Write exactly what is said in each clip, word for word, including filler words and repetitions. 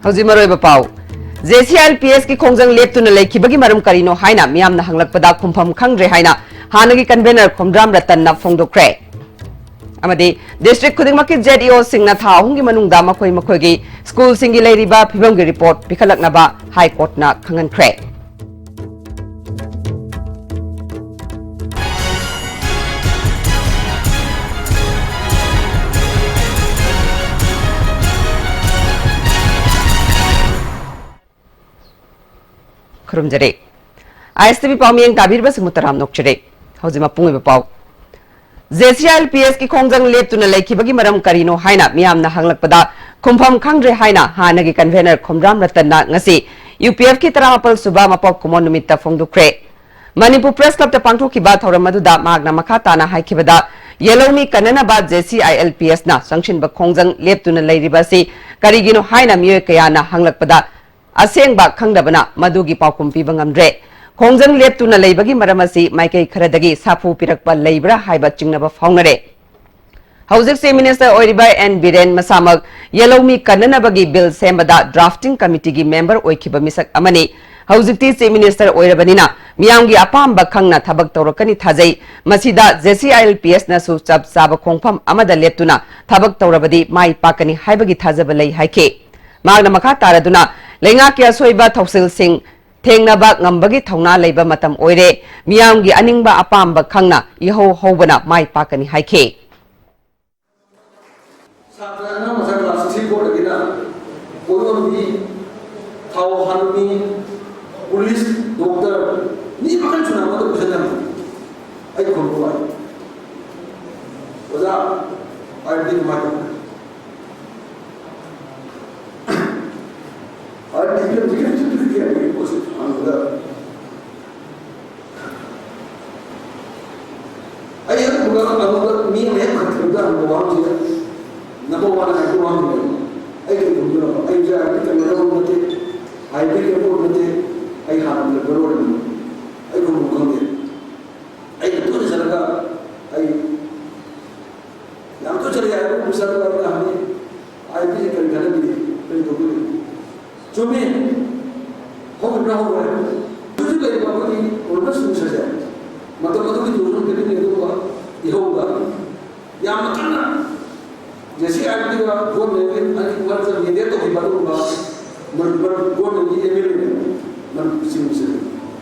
ꯍꯧꯖꯤꯛ ꯃꯔꯨꯑꯣꯏꯕ ꯄꯥꯎ꯫ J C I L P ꯑꯦꯁꯀꯤ ꯈꯣꯡꯖꯪ ꯂꯦꯞꯇꯨꯅ ꯂꯩꯈꯤꯕꯒꯤ ꯃꯔꯝ ꯀꯔꯤꯅꯣ ꯍꯥꯏꯅ ꯃꯤꯌꯥꯝꯅ ꯍꯪꯂꯛꯄꯗ ꯈꯨꯝꯐꯝ ꯈꯪꯗ꯭ꯔꯦ ꯍꯥꯏꯅ ꯍꯥꯟꯅꯒꯤ convener ꯈꯣꯝꯗ꯭ꯔꯥꯝ ꯔꯇꯟꯅ ꯐꯣꯡꯗꯣꯛꯈ꯭ꯔꯦ꯫ ꯑꯃꯗꯤ district ꯈꯨꯗꯤꯡꯃꯛꯀꯤ Z E O ꯁꯤꯡꯅ ꯊꯥ ꯑꯍꯨꯝꯒꯤ ꯃꯅꯨꯡꯗ ꯃꯈꯣꯏ ꯃꯈꯣꯏꯒꯤ school ꯁꯤꯡꯒꯤ ꯂꯩꯔꯤꯕ ꯐꯤꯕꯝꯒꯤ report ꯄꯤꯈꯠꯂꯛꯅꯕ High Court ꯅ ꯈꯪꯍꯟꯈ꯭ꯔꯦ꯫ ꯈꯨꯔꯨꯝꯖꯔꯤ꯫ I S T V ꯄꯥꯎꯃꯤꯌꯦꯡ ꯇꯥꯕꯤꯔꯤꯕꯁꯤꯡꯕꯨ ꯇꯔꯥꯝꯅ ꯑꯣꯛꯆꯔꯤ꯫ ꯍꯧꯖꯤꯛ ꯃꯄꯨꯡ ꯑꯣꯏꯕ ꯄꯥꯎ꯫ J C I L P ꯑꯦꯁꯀꯤ ꯈꯣꯡꯖꯪ ꯂꯦꯞꯇꯨꯅ ꯂꯩꯈꯤꯕꯒꯤ ꯃꯔꯝ ꯀꯔꯤꯅꯣ ꯍꯥꯏꯅ ꯃꯤꯌꯥꯝꯅ ꯍꯪꯂꯛꯄꯗ ꯈꯨꯝꯐꯝ ꯈꯪꯗ꯭ꯔꯦ ꯍꯥꯏꯅ ꯍꯥꯟꯅꯒꯤ convener ꯈꯣꯝꯗ꯭ꯔꯥꯝ ꯔꯇꯟꯅ ꯉꯁꯤ ꯌꯨ ꯄꯤ ꯑꯦꯐꯀꯤ ꯇꯔꯥꯃꯥꯄꯜ ꯁꯨꯕ ꯃꯄꯣꯛ ꯀꯨꯝꯑꯣꯟ ꯅꯨꯃꯤꯠꯇ ꯐꯣꯡꯗꯣꯛꯈ꯭ꯔꯦ꯫ ꯃꯅꯤꯄꯨꯔ Press Club ꯇ ꯄꯥꯡꯊꯣꯛꯈꯤꯕ ꯊꯧꯔꯝ ꯑꯗꯨꯗ ꯃꯍꯥꯛꯅ ꯃꯈꯥ ꯇꯥꯅ ꯍꯥꯏꯈꯤꯕꯗ, ꯌꯦꯜꯍꯧꯃꯤ ꯀꯟꯅꯅꯕ J C I L P ꯑꯦꯁꯅ ꯆꯪꯁꯤꯟꯕ ꯈꯣꯡꯖꯪ ꯂꯦꯞꯇꯨꯅ ꯂꯩꯔꯤꯕ ꯑꯁꯤ ꯀꯔꯤꯒꯤꯅꯣ ꯍꯥꯏꯅ ꯃꯤꯑꯣꯏ ꯀꯌꯥꯅ ꯍꯪꯂꯛꯄꯗ, ꯑꯁꯦꯡꯕ ꯈꯪꯗꯕꯅ ꯃꯗꯨꯒꯤ ꯄꯥꯎꯈꯨꯝ ꯄꯤꯕ ꯉꯝꯗ꯭ꯔꯦ꯫ ꯈꯣꯡꯖꯪ ꯂꯦꯞꯇꯨꯅ ꯂꯩꯕꯒꯤ ꯃꯔꯝ ꯑꯁꯤ ꯃꯥꯏꯀꯩ ꯈꯔꯗꯒꯤ ꯁꯥꯐꯨ ꯄꯤꯔꯛꯄ ꯂꯩꯕ꯭ꯔꯥ ꯍꯥꯏꯕ ꯆꯤꯡꯅꯕ ꯐꯥꯎꯅꯔꯦ꯫ ꯍꯧꯖꯤꯛ Chief Minister ꯑꯣꯏꯔꯤꯕ ꯑꯦꯟ ꯕꯤꯔꯦꯟ ꯃꯁꯥꯃꯛ ꯌꯦꯜꯍꯧꯃꯤ ꯀꯟꯅꯅꯕꯒꯤ bill ꯁꯦꯝꯕꯗ drafting committee ꯒꯤ member ꯑꯣꯏꯈꯤꯕ ꯃꯤꯁꯛ ꯑꯃꯅꯤ꯫ ꯍꯧꯖꯤꯛꯇꯤ Chief Minister ꯑꯣꯏꯔꯕꯅꯤꯅ ꯃꯤꯌꯥꯝꯒꯤ ꯑꯄꯥꯝꯕ ꯈꯪꯅ ꯊꯕꯛ ꯇꯧꯔꯛꯀꯅꯤ ꯊꯥꯖꯩ꯫ ꯃꯁꯤꯗ J C I L P ꯑꯦꯁꯅꯁꯨ ꯆꯞ ꯆꯥꯕ ꯈꯣꯡꯐꯝ ꯑꯃꯗ ꯂꯦꯞꯇꯨꯅ ꯊꯕꯛ ꯇꯧꯔꯕꯗꯤ ꯃꯥꯏ ꯄꯥꯛꯀꯅꯤ ꯍꯥꯏꯕꯒꯤ ꯊꯥꯖꯕ ꯂꯩ ꯍꯥꯏꯈꯤ꯫ ꯃꯍꯥꯛꯅ ꯃꯈꯥ ꯇꯥꯔꯗꯨꯅ, ꯂꯩꯉꯥꯛꯀꯤ ꯑꯁꯣꯏꯕ ꯊꯧꯁꯤꯜꯁꯤꯡ ꯊꯦꯡꯅꯕ ꯉꯝꯕꯒꯤ ꯊꯧꯅꯥ ꯂꯩꯕ ꯃꯇꯝ ꯑꯣꯏꯔꯦ꯫ ꯃꯤꯌꯥꯝꯒꯤ ꯑꯅꯤꯡꯕ ꯑꯄꯥꯝꯕ ꯈꯪꯅ ꯏꯍꯧ ꯍꯧꯕꯅ ꯃꯥꯏ ꯄꯥꯛꯀꯅꯤ ꯍꯥꯏꯈꯤ꯫ ꯁꯥꯇ꯭ꯔ ꯑꯉꯥꯡ ꯃꯆꯥ class three four ꯗꯒꯤꯅ ꯀꯣꯏꯔꯣꯟꯕꯤ, ꯊꯥꯎ ꯍꯥꯟꯕꯤ, police, doctor, ꯃꯤ ꯃꯈꯜ ꯁꯨꯅ ꯑꯃꯗ ꯄꯨꯁꯤꯜꯂꯝꯃꯤ꯫ ꯑꯩ ꯈꯨꯝꯕ ꯋꯥꯏ꯫ ꯑꯣꯖꯥ, ꯍꯥꯏꯕꯗꯤ ꯀꯃꯥꯏꯅ ꯇꯧꯕ? ꯍꯥꯏꯕꯗꯤ ꯐꯤꯂꯝꯁꯤ ꯀꯔꯤꯁꯨ ꯄꯤꯔꯛꯇꯦ ꯍꯥꯏꯕꯒꯤ ꯄꯣꯠꯁꯦ ꯍꯪꯕꯗ, ꯑꯩ ꯍꯦꯛ ꯎꯕꯗ ꯑꯃꯨꯛꯇ ꯃꯤ ꯑꯃ ꯍꯦꯛ ꯈꯟꯈꯤꯕꯗ ꯍꯪꯕ ꯋꯥꯍꯪꯁꯤꯗ number one ꯍꯥꯏꯕ ꯋꯥꯍꯪꯁꯤꯅꯦꯕ꯫ ꯑꯩ ꯀꯩ ꯈꯨꯝꯗꯣꯏꯅꯣ? ꯑꯩꯁꯦ ꯍꯥꯏꯕꯗꯤ ꯀꯩꯅꯣ ꯂꯧꯕ ꯅꯠꯇꯦ, ꯍꯥꯏꯕꯗꯤ ꯀꯩꯅꯣ ꯂꯧꯕ ꯅꯠꯇꯦ, ꯑꯩ ꯍꯥꯟꯅ ꯂꯩꯕ ꯂꯣꯏꯔꯕꯅꯤ꯫ ꯑꯩ ꯈꯨꯝꯕ ꯈꯪꯗꯦ꯫ ꯑꯩꯅ ꯇꯣꯏꯅ ꯆꯠꯂꯒ ꯑꯩ ꯌꯥꯝ ꯇꯣꯏꯅ ꯆꯠꯂꯦ ꯍꯥꯏꯕ ꯑꯃ ꯆꯠꯂꯒ ꯑꯩꯅ ꯍꯪꯉꯤ, "ꯑꯥꯏ ꯕꯤꯁꯦ ꯀꯔꯤ ꯀꯥꯟꯅꯕꯤꯔꯤ? ꯀꯔꯤ ꯇꯧꯕꯤꯔꯤ?" ꯆꯨꯝꯃꯤ꯫ ꯍꯧꯈꯤꯕ꯭ꯔꯥ ꯍꯧꯔꯣꯏ? ꯍꯧꯖꯤꯛ ꯂꯩꯔꯤꯕ ꯑꯩꯈꯣꯏꯒꯤ ꯑꯣꯏꯕ ꯁꯤꯡꯁꯦ ꯃꯇꯝ ꯑꯗꯨꯒꯤ ꯇꯨ ꯊꯥꯎꯖꯟ ꯇ꯭ꯋꯦꯟꯇꯤ ꯑꯗꯨꯒꯨꯝꯕ ꯏꯍꯧꯗ ꯌꯥꯝꯅ ꯀꯟꯅ ꯖꯦ ꯁꯤ ꯑꯥꯏ ꯄꯤꯒ ꯒꯣꯔꯃꯦꯟꯒꯤ ꯑꯅꯤ ꯃꯔꯛꯇ ꯃꯦꯗꯤꯌꯦꯠ ꯇꯧꯈꯤꯕ ꯑꯗꯨꯒꯨꯝꯕ ꯃꯅꯤꯄꯨꯔ ꯒꯣꯔꯃꯦꯟꯒꯤ ꯑꯦꯝ ꯑꯦꯜ ꯑꯦ ꯃꯅꯤꯄꯨꯔ ꯆꯤꯡꯕꯁꯦ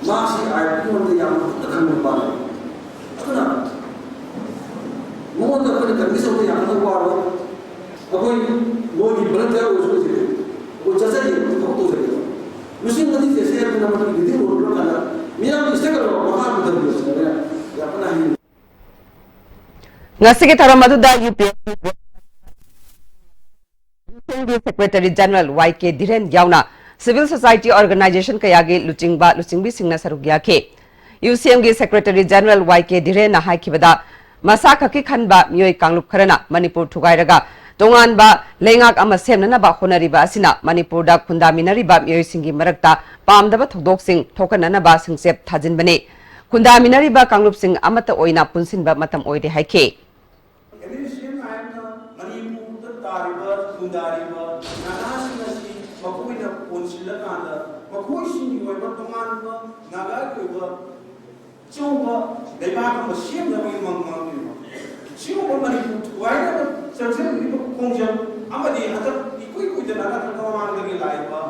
ꯃꯥꯁꯤ ꯑꯥꯏ ꯄꯤ ꯃꯔꯝꯗ ꯌꯥꯝꯅ ꯀꯨꯞꯅ ꯈꯪꯕ ꯅꯨꯄꯥꯅꯤ꯫ ꯑꯗꯨꯅ ꯃꯉꯣꯟꯗ ꯑꯩꯈꯣꯏꯅ ꯀꯟꯚꯤꯟꯁ ꯇꯧꯕ ꯌꯥꯝꯅ ꯋꯥꯔꯣꯏ꯫ ꯑꯩꯈꯣꯏ ꯃꯣꯏꯒꯤ ꯚꯣꯂꯟꯇꯤꯌꯔ ꯑꯣꯏꯔꯁꯨ ꯑꯣꯏꯁꯦ ꯑꯩꯈꯣꯏ ꯆꯠꯆꯒꯦ ꯊꯕꯛ ꯇꯧꯖꯒꯦꯕ꯫ ꯂꯨꯆꯤꯡꯕꯗꯤ ꯖꯦ ꯁꯤ ꯑꯥꯏ ꯄꯤꯅ ꯃꯗꯨꯒꯤ ꯂꯤꯗꯤꯡ ꯔꯣꯜ ꯂꯧꯔꯀꯥꯟꯗ ꯃꯤꯌꯥꯝꯒꯤ ꯏꯁꯇꯦꯛ ꯍꯣꯜꯗꯔ ꯃꯈꯥ ꯄꯨꯊꯕꯤꯌꯣ ꯁꯤꯗꯅꯦ ꯌꯥꯝ ꯀꯟꯅ ꯍꯥꯏꯅꯤꯡꯉꯤ꯫ ꯉꯁꯤꯒꯤ ꯊꯧꯔꯝ ꯑꯗꯨꯗ U P S C secretary general ꯋꯥꯏ ꯀꯦ ꯙꯤꯔꯦꯟ ꯌꯥꯎꯅ ꯁꯤꯚꯤꯜ ꯁꯣꯁꯥꯏꯇꯤ ꯑꯣꯔꯒꯅꯥꯏꯖꯦꯁꯟ ꯀꯌꯥꯒꯤ ꯂꯨꯆꯤꯡꯕ ꯂꯨꯆꯤꯡꯕꯤꯁꯤꯡꯅ ꯁꯔꯨꯛ ꯌꯥꯈꯤ꯫ ꯌꯨ ꯁꯤ ꯑꯦꯝꯒꯤ ꯁꯦꯀ꯭ꯔꯦꯇꯔꯤ ꯖꯦꯅꯔꯦꯜ ꯋꯥꯏ ꯀꯦ ꯙꯤꯔꯦꯟꯅ ꯍꯥꯏꯈꯤꯕꯗ, ꯃꯁꯥ ꯈꯛꯀꯤ ꯈꯟꯕ ꯃꯤꯑꯣꯏ ꯀꯥꯡꯂꯨꯞ ꯈꯔꯅ ꯃꯅꯤꯄꯨꯔ ꯊꯨꯒꯥꯏꯔꯒ ꯇꯣꯉꯥꯟꯕ ꯂꯩꯉꯥꯛ ꯑꯃ ꯁꯦꯝꯅꯅꯕ ꯍꯣꯠꯅꯔꯤꯕ ꯑꯁꯤꯅ ꯃꯅꯤꯄꯨꯔꯗ ꯈꯨꯟꯗꯥꯃꯤꯟꯅꯔꯤꯕ ꯃꯤꯑꯣꯏꯁꯤꯡꯒꯤ ꯃꯔꯛꯇ ꯄꯥꯝꯗꯕ ꯊꯧꯗꯣꯛꯁꯤꯡ ꯊꯣꯛꯍꯟꯅꯅꯕ ꯁꯤꯡꯆꯦꯞ ꯊꯥꯖꯤꯟꯕꯅꯤ꯫ ꯈꯨꯟꯗꯥꯃꯤꯟꯅꯔꯤꯕ ꯀꯥꯡꯂꯨꯞꯁꯤꯡ ꯑꯃꯠꯇ ꯑꯣꯏꯅ ꯄꯨꯟꯁꯤꯟꯕ ꯃꯇꯝ ꯑꯣꯏꯔꯦ ꯍꯥꯏꯈꯤ꯫ ꯑꯦꯝ ꯑꯦꯜ ꯑꯦ ꯁꯤ ꯑꯦꯝ ꯑꯥꯏ ꯑꯦꯝꯅ ꯃꯅꯤꯄꯨꯔꯗ ꯇꯥꯔꯤꯕ, ꯈꯨꯟꯗꯥꯔꯤꯕ ꯅꯥꯒꯥꯁꯤꯡ ꯑꯁꯤ ꯃꯈꯣꯏꯅ ꯀꯣꯟꯁꯤꯜꯂꯀꯥꯟꯗ ꯃꯈꯣꯏꯁꯤꯡꯒꯤ ꯑꯣꯏꯕ ꯇꯣꯉꯥꯟꯕ ꯅꯥꯒꯥꯒꯤ ꯑꯣꯏꯕ ꯑꯆꯧꯕ ꯂꯩꯕꯥꯛ ꯑꯃ ꯁꯦꯝꯅꯕꯒꯤ ꯃꯪ ꯃꯪꯂꯤꯕ ꯁꯤꯒꯨꯝꯕ ꯃꯅꯤꯄꯨꯔ ꯊꯨꯒꯥꯏꯅꯕ ꯆꯪꯁꯤꯜꯂꯤꯕ ꯈꯣꯡꯖꯪ ꯑꯃꯗꯤ ꯍꯟꯗꯛ ꯏꯀꯨꯏ ꯀꯨꯏꯗꯅ ꯅꯠꯇ꯭ꯔꯒ ꯃꯃꯥꯡꯗꯒꯤ ꯂꯥꯛꯏꯕ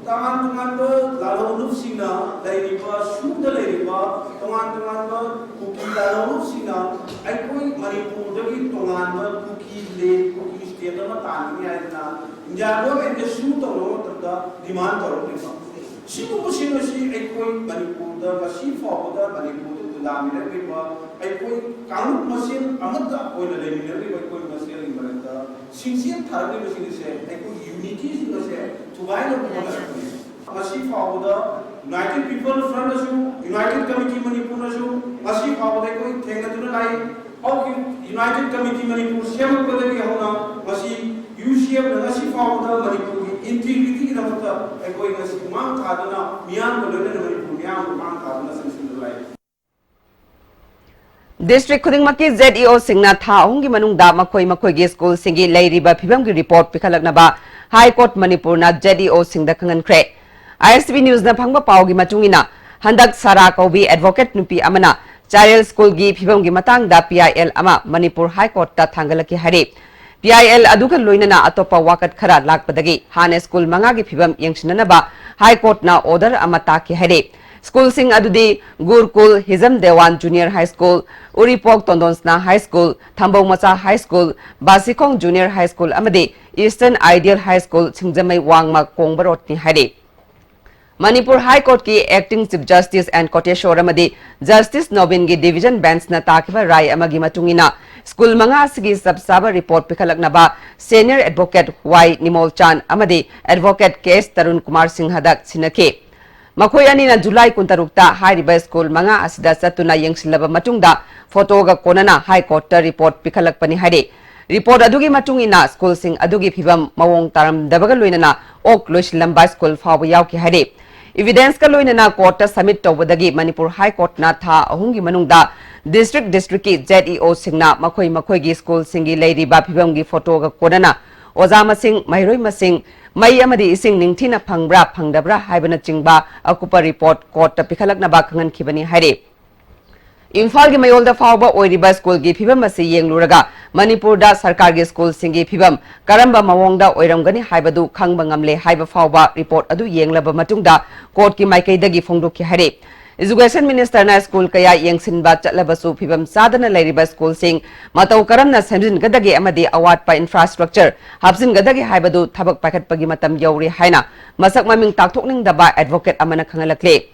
ꯇꯣꯉꯥꯟ ꯇꯣꯉꯥꯟꯕ ꯂꯥꯂꯣꯡꯂꯨꯞꯁꯤꯡꯅ ꯂꯩꯔꯤꯕ, ꯁꯨꯗ ꯂꯩꯔꯤꯕ ꯇꯣꯉꯥꯟ ꯇꯣꯉꯥꯟꯕ ꯀꯨꯀꯤ ꯂꯥꯂꯣꯡꯂꯨꯞꯁꯤꯡꯅ ꯑꯩꯈꯣꯏ ꯃꯅꯤꯄꯨꯔꯗꯒꯤ ꯇꯣꯉꯥꯟꯕ ꯀꯨꯀꯤ ꯂꯦꯟ, ꯀꯨꯀꯤ ꯁ꯭ꯇꯦꯠ ꯑꯃ ꯇꯥꯟꯒꯅꯤ ꯍꯥꯏꯗꯅ ꯏꯟꯗꯤꯌꯥ ꯒꯣꯔꯃꯦꯟꯗ ꯁꯨ ꯇꯧꯅꯕ ꯃꯇꯝꯗ ꯗꯤꯃꯥꯟ ꯇꯧꯔꯛꯂꯤꯕ ꯁꯤꯒꯨꯝꯕꯁꯤꯡ ꯑꯁꯤ ꯑꯩꯈꯣꯏ ꯃꯅꯤꯄꯨꯔꯗ ꯉꯁꯤ ꯐꯥꯎꯕꯗ ꯃꯅꯤꯄꯨꯔꯗ ꯈꯨꯟꯗꯥꯃꯤꯟꯅꯔꯛꯂꯤꯕ ꯑꯩꯈꯣꯏ ꯀꯥꯡꯂꯨꯞ ꯃꯁꯦꯜ ꯑꯃꯠꯇ ꯑꯣꯏꯅ ꯂꯩꯃꯤꯟꯅꯔꯛꯂꯤꯕ ꯑꯩꯈꯣꯏ ꯃꯁꯦꯜꯒꯤ ꯃꯔꯛꯇ ꯁꯤꯡꯆꯦꯞ ꯊꯥꯔꯛꯂꯤꯕꯁꯤꯡ ꯑꯁꯦ ꯑꯩꯈꯣꯏꯒꯤ ꯌꯨꯅꯤꯇꯤꯁꯤꯡ ꯑꯁꯦ ꯊꯨꯒꯥꯏꯅꯕ ꯍꯣꯠꯅꯔꯛꯄꯅꯤ꯫ ꯉꯁꯤ ꯐꯥꯎꯕꯗ United People Frontꯅꯁꯨ, United Committee ꯃꯅꯤꯄꯨꯔꯅꯁꯨ ꯉꯁꯤ ꯐꯥꯎꯕꯗ ꯑꯩꯈꯣꯏ ꯊꯦꯡꯅꯗꯨꯅ ꯂꯥꯛꯏ꯫ ꯍꯧꯈꯤꯕ United Committee ꯃꯅꯤꯄꯨꯔ ꯁꯦꯝꯃꯛꯄꯗꯒꯤ ꯍꯧꯅ ꯉꯁꯤ ꯌꯨ ꯁꯤ ꯑꯦꯐꯅ ꯉꯁꯤ ꯐꯥꯎꯕꯗ ꯃꯅꯤꯄꯨꯔꯒꯤ ꯏꯟꯇꯤꯒ꯭ꯔꯤꯇꯤꯒꯤꯗꯃꯛꯇ ꯑꯩꯈꯣꯏ ꯉꯁꯤ ꯃꯥꯡ ꯊꯥꯗꯨꯅ ꯃꯤꯌꯥꯝꯒ ꯂꯣꯏꯅꯅ ꯃꯅꯤꯄꯨꯔ ꯃꯤꯌꯥꯝꯕꯨ ꯃꯥꯡ ꯊꯥꯗꯨꯅ ꯆꯪꯁꯤꯟꯗꯨꯅ ꯂꯥꯛꯏ꯫ District ꯈꯨꯗꯤꯡꯃꯛꯀꯤ Z E O ꯁꯤꯡꯅ ꯊꯥ ꯑꯍꯨꯝꯒꯤ ꯃꯅꯨꯡꯗ ꯃꯈꯣꯏ ꯃꯈꯣꯏꯒꯤ ꯁ꯭ꯀꯨꯜꯁꯤꯡꯒꯤ ꯂꯩꯔꯤꯕ ꯐꯤꯕꯝꯒꯤ report ꯄꯤꯈꯠꯂꯛꯅꯕ High Court ꯃꯅꯤꯄꯨꯔꯅ Z E O ꯁꯤꯡꯗ ꯈꯪꯍꯟꯈ꯭ꯔꯦ꯫ I S T V News ꯅ ꯐꯪꯕ ꯄꯥꯎꯒꯤ ꯃꯇꯨꯡ ꯏꯟꯅ, ꯍꯟꯗꯛ ꯁꯥꯔꯥ ꯀꯧꯕꯤ advocate ꯅꯨꯄꯤ ꯑꯃꯅ ꯆꯥꯏꯔꯦꯜ ꯁ꯭ꯀꯨꯜꯒꯤ ꯐꯤꯕꯝꯒꯤ ꯃꯇꯥꯡꯗ P I L ꯑꯃ ꯃꯅꯤꯄꯨꯔ High Court ꯇ ꯊꯥꯡꯒꯠꯂꯛꯈꯤ ꯍꯥꯏꯔꯤ꯫ P I L ꯑꯗꯨꯒ ꯂꯣꯏꯅꯅ ꯑꯇꯣꯞꯄ ꯋꯥꯀꯠ ꯈꯔ ꯂꯥꯛꯄꯗꯒꯤ ꯍꯥꯟꯅ ꯁ꯭ꯀꯨꯜ ꯃꯉꯥꯒꯤ ꯐꯤꯕꯝ ꯌꯦꯡꯁꯤꯟꯅꯅꯕ High Court ꯅ order ꯑꯃ ꯇꯥꯛꯈꯤ ꯍꯥꯏꯔꯤ꯫ ꯁ꯭ꯀꯨꯜꯁꯤꯡ ꯑꯗꯨꯗꯤ ꯒꯨꯔꯨꯀꯨꯜ, ꯍꯤꯖꯝ ꯗꯦꯋꯥꯟ Junior High School, ꯎꯔꯤꯄꯣꯛ ꯇꯣꯟꯗꯣꯟꯁꯅꯥ High School, ꯊꯝꯕꯧ ꯃꯆꯥ High School, ꯕꯥꯁꯤꯈꯣꯡ Junior High School ꯑꯃꯗꯤ Eastern Ideal High School, ꯁꯤꯡꯖꯃꯩ ꯋꯥꯡꯃ ꯀꯣꯡꯕ ꯔꯣꯗꯅꯤ ꯍꯥꯏꯔꯤ꯫ ꯃꯅꯤꯄꯨꯔ High Court ꯀꯤ Acting Chief Justice N Koteshwar ꯑꯃꯗꯤ Justice ꯅꯣꯕꯤꯟꯒꯤ Division Bench ꯅ ꯇꯥꯈꯤꯕ ꯔꯥꯏ ꯑꯃꯒꯤ ꯃꯇꯨꯡ ꯏꯟꯅ, ꯁ꯭ꯀꯨꯜ ꯃꯉꯥ ꯑꯁꯤꯒꯤ ꯆꯞ ꯆꯥꯕ report ꯄꯤꯈꯠꯂꯛꯅꯕ Senior Advocate Y ꯅꯤꯃꯣꯜꯆꯥꯟ ꯑꯃꯗꯤ Advocate K S Tarun Kumar ꯁꯤꯡꯍꯗ ꯁꯤꯟꯅꯈꯤ꯫ ꯃꯈꯣꯏ ꯑꯅꯤꯅ ꯖꯨꯂꯥꯏ ꯀꯨꯟꯇꯔꯨꯛꯇ ꯍꯥꯏꯔꯤꯕ ꯁ꯭ꯀꯨꯜ ꯃꯉꯥ ꯑꯁꯤꯗ ꯆꯠꯇꯨꯅ ꯌꯦꯡꯁꯤꯜꯂꯕ ꯃꯇꯨꯡꯗ, ꯐꯣꯇꯣꯒ ꯀꯣꯟꯅꯅ High Court ꯇ report ꯄꯤꯈꯠꯂꯛꯄꯅꯤ ꯍꯥꯏꯔꯤ꯫ Report ꯑꯗꯨꯒꯤ ꯃꯇꯨꯡ ꯏꯟꯅ, ꯁ꯭ꯀꯨꯜꯁꯤꯡ ꯑꯗꯨꯒꯤ ꯐꯤꯕꯝ ꯃꯑꯣꯡ ꯇꯥꯔꯝꯗꯕꯒ ꯂꯣꯏꯅꯅ ꯑꯣꯛ ꯂꯣꯏꯁꯤꯜꯂꯝꯕ ꯁ꯭ꯀꯨꯜ ꯐꯥꯎꯕ ꯌꯥꯎꯈꯤ ꯍꯥꯏꯔꯤ꯫ Evidence ꯀ ꯂꯣꯏꯅꯅ court ꯇ submit ꯇꯧꯕꯗꯒꯤ ꯃꯅꯤꯄꯨꯔ High Court ꯅ ꯊꯥ ꯑꯍꯨꯝꯒꯤ ꯃꯅꯨꯡꯗ district district ꯀꯤ Z E O ꯁꯤꯡꯅ ꯃꯈꯣꯏ ꯃꯈꯣꯏꯒꯤ ꯁ꯭ꯀꯨꯜꯁꯤꯡꯒꯤ ꯂꯩꯔꯤꯕ ꯐꯤꯕꯝꯒꯤ ꯐꯣꯇꯣꯒ ꯀꯣꯟꯅꯅ ꯑꯣꯖꯥ ꯃꯁꯤꯡ, ꯃꯍꯩꯔꯣꯏ ꯃꯁꯤꯡ, ꯃꯩ ꯑꯃꯗꯤ ꯏꯁꯤꯡ ꯅꯤꯡꯊꯤꯅ ꯐꯪꯕ꯭ꯔꯥ ꯐꯪꯗꯕ꯭ꯔꯥ ꯍꯥꯏꯕꯅꯆꯤꯡꯕ ꯑꯀꯨꯞꯄ report court ꯇ ꯄꯤꯈꯠꯂꯛꯅꯕ ꯈꯪꯍꯟꯈꯤꯕꯅꯤ ꯍꯥꯏꯔꯤ꯫ ꯏꯝꯐꯥꯜꯒꯤ ꯃꯌꯣꯜꯗ ꯐꯥꯎꯕ ꯑꯣꯏꯔꯤꯕ ꯁ꯭ꯀꯨꯜꯒꯤ ꯐꯤꯕꯝ ꯑꯁꯤ ꯌꯦꯡꯂꯨꯔꯒ ꯃꯅꯤꯄꯨꯔꯗ ꯁꯔꯀꯥꯔꯒꯤ ꯁ꯭ꯀꯨꯜꯁꯤꯡꯒꯤ ꯐꯤꯕꯝ ꯀꯔꯝꯕ ꯃꯑꯣꯡꯗ ꯑꯣꯏꯔꯝꯒꯅꯤ ꯍꯥꯏꯕꯗꯨ ꯈꯪꯕ ꯉꯝꯂꯦ ꯍꯥꯏꯕ ꯐꯥꯎꯕ report ꯑꯗꯨ ꯌꯦꯡꯂꯕ ꯃꯇꯨꯡꯗ court ꯀꯤ ꯃꯥꯏꯀꯩꯗꯒꯤ ꯐꯣꯡꯗꯣꯛꯈꯤ ꯍꯥꯏꯔꯤ꯫ Education Minister ꯅ ꯁ꯭ꯀꯨꯜ ꯀꯌꯥ ꯌꯦꯡꯁꯤꯟꯕ ꯆꯠꯂꯕꯁꯨ ꯐꯤꯕꯝ ꯆꯥꯗꯅ ꯂꯩꯔꯤꯕ ꯁ꯭ꯀꯨꯜꯁꯤꯡ ꯃꯇꯧ ꯀꯔꯝꯅ ꯁꯦꯝꯖꯤꯟꯒꯗꯒꯦ ꯑꯃꯗꯤ ꯑꯋꯥꯠꯄ infrastructure ꯍꯥꯞꯆꯤꯟꯒꯗꯒꯦ ꯍꯥꯏꯕꯗꯨ ꯊꯕꯛ ꯄꯥꯏꯈꯠꯄꯒꯤ ꯃꯇꯝ ꯌꯧꯔꯦ ꯍꯥꯏꯅ ꯃꯁꯛ ꯃꯃꯤꯡ ꯇꯥꯛꯊꯣꯛꯅꯤꯡꯗꯕ advocate ꯑꯃꯅ ꯈꯪꯍꯜꯂꯛꯂꯤ꯫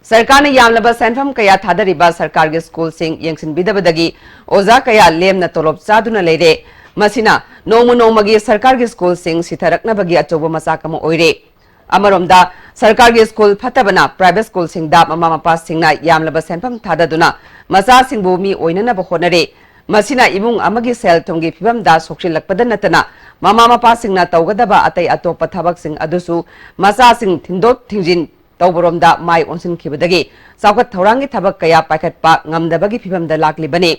ꯁꯔꯀꯥꯔꯅ ꯌꯥꯝꯂꯕ ꯁꯦꯟꯐꯝ ꯀꯌꯥ ꯊꯥꯗꯔꯤꯕ ꯁꯔꯀꯥꯔꯒꯤ ꯁ꯭ꯀꯨꯜꯁꯤꯡ ꯌꯦꯡꯁꯤꯟꯕꯤꯗꯕꯗꯒꯤ ꯑꯣꯖꯥ ꯀꯌꯥ ꯂꯦꯝꯅ ꯇꯣꯂꯣꯞ ꯆꯥꯗꯨꯅ ꯂꯩꯔꯦ꯫ ꯃꯁꯤꯅ ꯅꯣꯡꯃ ꯅꯣꯡꯃꯒꯤ ꯁꯔꯀꯥꯔꯒꯤ ꯁ꯭ꯀꯨꯜꯁꯤꯡ ꯁꯤꯊꯔꯛꯅꯕꯒꯤ ꯑꯆꯧꯕ ꯃꯆꯥꯛ ꯑꯃ ꯑꯣꯏꯔꯦ꯫ ꯑꯃꯔꯣꯝꯗ, ꯁꯔꯀꯥꯔꯒꯤ ꯁ꯭ꯀꯨꯜ ꯐꯠꯇꯕꯅ private ꯁ꯭ꯀꯨꯜꯁꯤꯡꯗ ꯃꯃꯥ ꯃꯄꯥꯁꯤꯡꯅ ꯌꯥꯝꯂꯕ ꯁꯦꯟꯐꯝ ꯊꯥꯗꯗꯨꯅ ꯃꯆꯥꯁꯤꯡꯕꯨ ꯃꯤ ꯑꯣꯏꯅꯅꯕ ꯍꯣꯠꯅꯔꯦ꯫ ꯃꯁꯤꯅ ꯏꯃꯨꯡ ꯑꯃꯒꯤ ꯁꯦꯜ ꯊꯨꯝꯒꯤ ꯐꯤꯕꯝꯗ ꯁꯣꯛꯆꯤꯜꯂꯛꯄꯗ ꯅꯠꯇꯅ, ꯃꯃꯥ ꯃꯄꯥꯁꯤꯡꯅ ꯇꯧꯒꯗꯕ ꯑꯇꯩ ꯑꯇꯣꯞꯄ ꯊꯕꯛꯁꯤꯡ ꯑꯗꯨꯁꯨ ꯃꯆꯥꯁꯤꯡ ꯊꯤꯟꯗꯣꯛ ꯊꯤꯟꯖꯤꯟ ꯇꯧꯕꯔꯣꯝꯗ ꯃꯥꯏ ꯑꯣꯟꯁꯤꯟꯈꯤꯕꯗꯒꯤ ꯆꯥꯎꯈꯠ ꯊꯧꯔꯥꯡꯒꯤ ꯊꯕꯛ ꯀꯌꯥ ꯄꯥꯏꯈꯠꯄ ꯉꯝꯗꯕꯒꯤ ꯐꯤꯚꯝꯗ ꯂꯥꯛꯂꯤꯕꯅꯤ꯫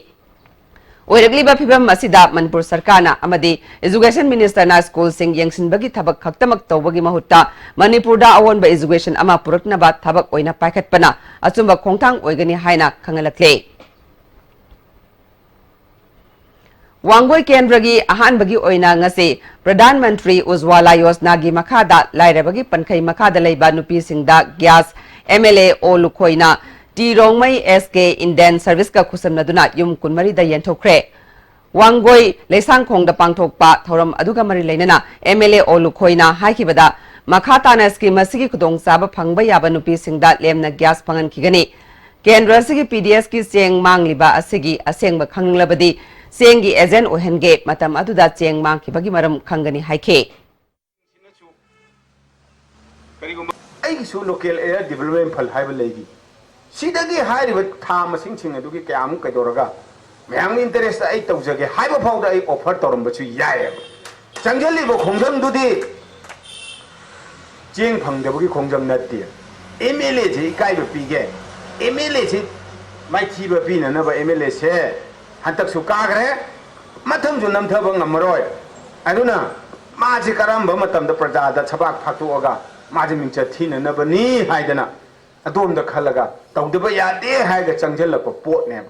ꯑꯣꯏꯔꯛꯂꯤꯕ ꯐꯤꯚꯝ ꯑꯁꯤꯗ ꯃꯅꯤꯄꯨꯔ ꯁꯔꯀꯥꯔꯅ ꯑꯃꯗꯤ education minister ꯅ school ꯁꯤꯡ ꯌꯦꯡꯁꯤꯟꯕꯒꯤ ꯊꯕꯛ ꯈꯛꯇꯃꯛ ꯇꯧꯕꯒꯤ ꯃꯍꯨꯠꯇ ꯃꯅꯤꯄꯨꯔꯗ ꯑꯑꯣꯟꯕ education ꯑꯃ ꯄꯨꯔꯛꯅꯕ ꯊꯕꯛ ꯑꯣꯏꯅ ꯄꯥꯏꯈꯠꯄꯅ ꯑꯆꯨꯝꯕ ꯈꯣꯡꯊꯥꯡ ꯑꯣꯏꯒꯅꯤ ꯍꯥꯏꯅ ꯈꯪꯍꯜꯂꯛꯂꯦ꯫ ꯋꯥꯡꯒꯣꯏ ꯀꯦꯟꯗ꯭ꯔꯒꯤ ꯑꯍꯥꯟꯕꯒꯤ ꯑꯣꯏꯅ ꯉꯁꯤ ꯄ꯭ꯔꯙꯥꯟ ꯃꯟꯇ꯭ꯔꯤ ꯎꯖ꯭ꯋꯥꯂꯥ ꯌꯣꯖꯅꯥꯒꯤ ꯃꯈꯥꯗ ꯂꯥꯏꯔꯕꯒꯤ ꯄꯟꯈꯩ ꯃꯈꯥꯗ ꯂꯩꯕ ꯅꯨꯄꯤꯁꯤꯡꯗ gas M L A O ꯂꯨꯈꯣꯏꯅ T Rongmei S K Indian service ꯀ ꯈꯨꯠꯁꯝꯅꯗꯨꯅ ꯌꯨꯝ ꯀꯨꯟꯃꯔꯤꯗ ꯌꯦꯟꯊꯣꯛꯈ꯭ꯔꯦ꯫ ꯋꯥꯡꯒꯣꯏ ꯂꯩꯁꯥꯡꯈꯣꯡꯗ ꯄꯥꯡꯊꯣꯛꯄ ꯊꯧꯔꯝ ꯑꯗꯨꯒ ꯃꯔꯤ ꯂꯩꯅꯅ M L A ꯑꯣ ꯂꯨꯈꯣꯏꯅ ꯍꯥꯏꯈꯤꯕꯗ, ꯃꯈꯥ ꯇꯥꯅ scheme ꯑꯁꯤꯒꯤ ꯈꯨꯗꯣꯡꯆꯥꯕ ꯐꯪꯕ ꯌꯥꯕ ꯅꯨꯄꯤꯁꯤꯡꯗ ꯂꯦꯝꯅ gas ꯐꯪꯍꯟꯈꯤꯒꯅꯤ꯫ ꯀꯦꯟꯗ꯭ꯔ ꯑꯁꯤꯒꯤ P D S ꯀꯤ ꯆꯦꯡ ꯃꯥꯡꯂꯤꯕ ꯑꯁꯤꯒꯤ ꯑꯁꯦꯡꯕ ꯈꯪꯂꯕꯗꯤ ꯆꯦꯡꯒꯤ agent ꯑꯣꯏꯍꯟꯒꯦ, ꯃꯇꯝ ꯑꯗꯨꯗ ꯆꯦꯡ ꯃꯥꯡꯈꯤꯕꯒꯤ ꯃꯔꯝ ꯈꯪꯒꯅꯤ ꯍꯥꯏꯈꯤ꯫ ꯀꯔꯤꯒꯨꯝꯕ ꯑꯩꯒꯤꯁꯨ local area development fund ꯍꯥꯏꯕ ꯂꯩꯔꯤ꯫ ꯁꯤꯗꯒꯤ ꯍꯥꯏꯔꯤꯕ ꯊꯥ ꯃꯁꯤꯡꯁꯤꯡ ꯑꯗꯨꯒꯤ ꯀꯌꯥꯃꯨꯛ ꯀꯩꯗꯧꯔꯒ ꯃꯌꯥꯝꯒꯤ interest ꯑꯩ ꯇꯧꯖꯒꯦ ꯍꯥꯏꯕ ꯐꯥꯎꯗ ꯑꯩ offer ꯇꯧꯔꯝꯕꯁꯨ ꯌꯥꯏꯑꯕ꯫ ꯆꯪꯁꯤꯜꯂꯤꯕ ꯈꯣꯡꯖꯪꯗꯨꯗꯤ ꯆꯦꯡ ꯐꯪꯗꯕꯒꯤ ꯈꯣꯡꯖꯪ ꯅꯠꯇꯦ꯫ M L A ꯁꯤ ꯏꯀꯥꯏꯕ ꯄꯤꯒꯦ꯫ M L A ꯁꯤ ꯃꯥꯏꯊꯤꯕ ꯄꯤꯅꯅꯕ M L A ꯁꯦ ꯍꯟꯗꯛꯁꯨ ꯀꯥꯈ꯭ꯔꯦ, ꯃꯊꯪꯁꯨ ꯅꯝꯊꯕ ꯉꯝꯃꯔꯣꯏ꯫ ꯑꯗꯨꯅ ꯃꯥꯁꯤ ꯀꯔꯝꯕ ꯃꯇꯝꯗ ꯄ꯭ꯔꯖꯥꯗ ꯁꯕꯥꯛ ꯐꯥꯛꯇꯣꯛꯑꯒ ꯃꯥꯁꯤ ꯃꯤꯡꯆꯠ ꯊꯤꯅꯅꯕꯅꯤ ꯍꯥꯏꯗꯅ ꯑꯗꯣꯝꯗ ꯈꯜꯂꯒ ꯇꯧꯗꯕ ꯌꯥꯗꯦ ꯍꯥꯏꯔꯒ ꯆꯪꯁꯤꯜꯂꯛꯄ ꯄꯣꯠꯅꯦꯕ꯫